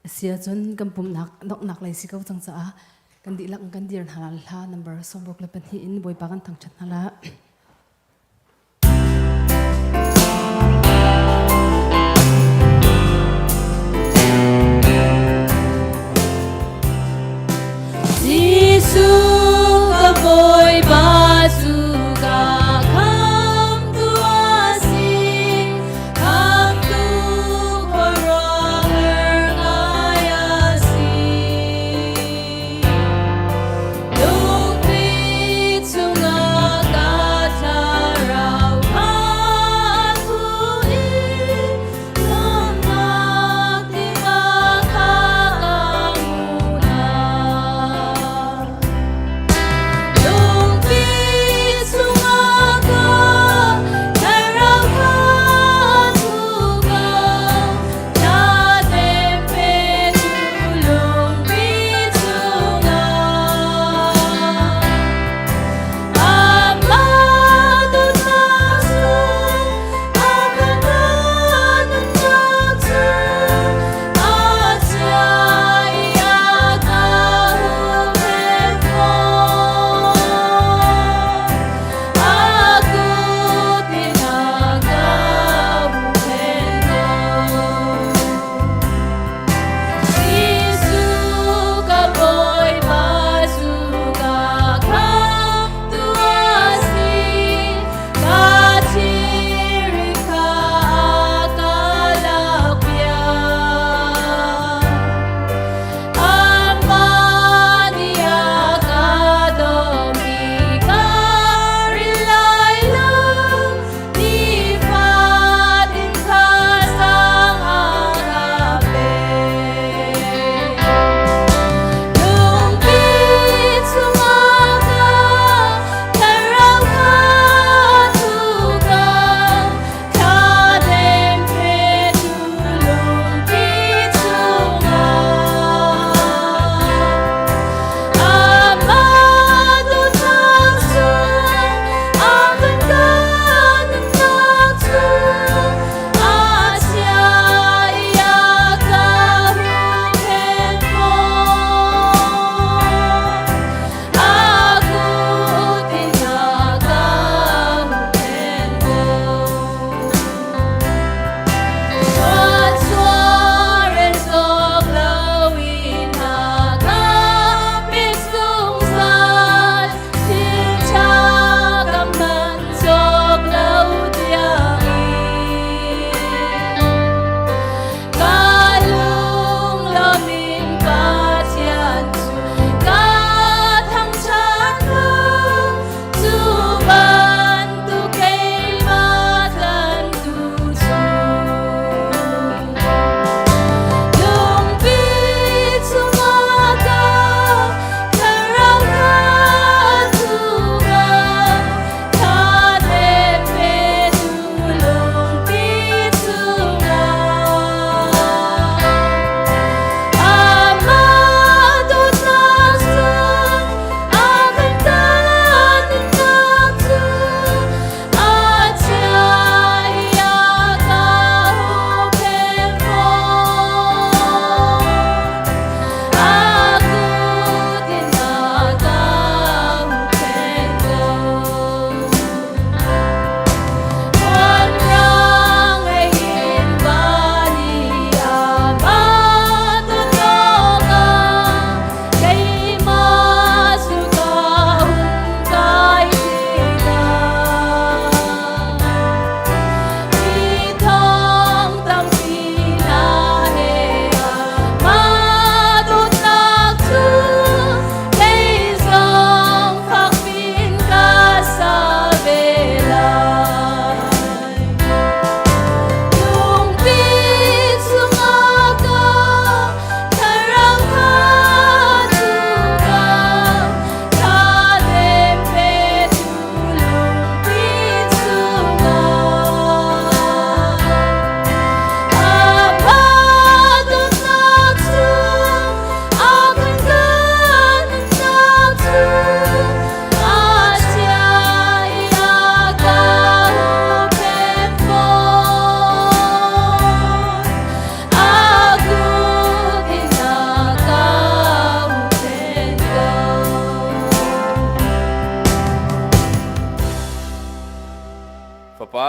Asi ahcun kan pumhnak donghnak lei si ko cang caah kan dihlak in kan dir hna la hla number 62 in Bawipa kan thangṭhat hna la. Jesuh ka Bawipa cu ka khamtu a si, khamtu khuaruahhar ngai a si. Lungpi chungah ka.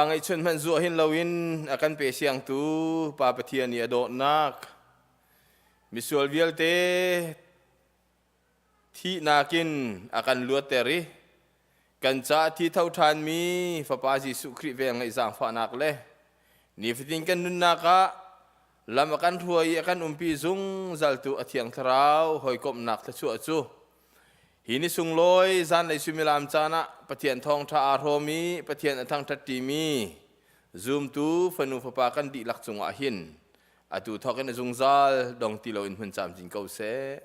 ngeihchun hmanh zuah hin loin a kan pe siangtu Pa Pathian i a dawtnak misual vialte thihnak in a kan luatter i kan caah thi tho ṭhanmi Fapa Jesuh Khrih vel ngeih zaangfahnak le nifatin kan nunnak ah lam a kan hruai i a kan umpi zungzaltu a Thiang Thlarau hawikomhnak thluachuah cu hi ni sunglawi zanlei suimilam caan ah Pathian thawngṭha aa hrawm i Pathian a thangṭhat ṭimi zumtu fanu fapa kan dihlak cungah hin atu thawk in a zungzal dong ti loin hmun camcin ko seh.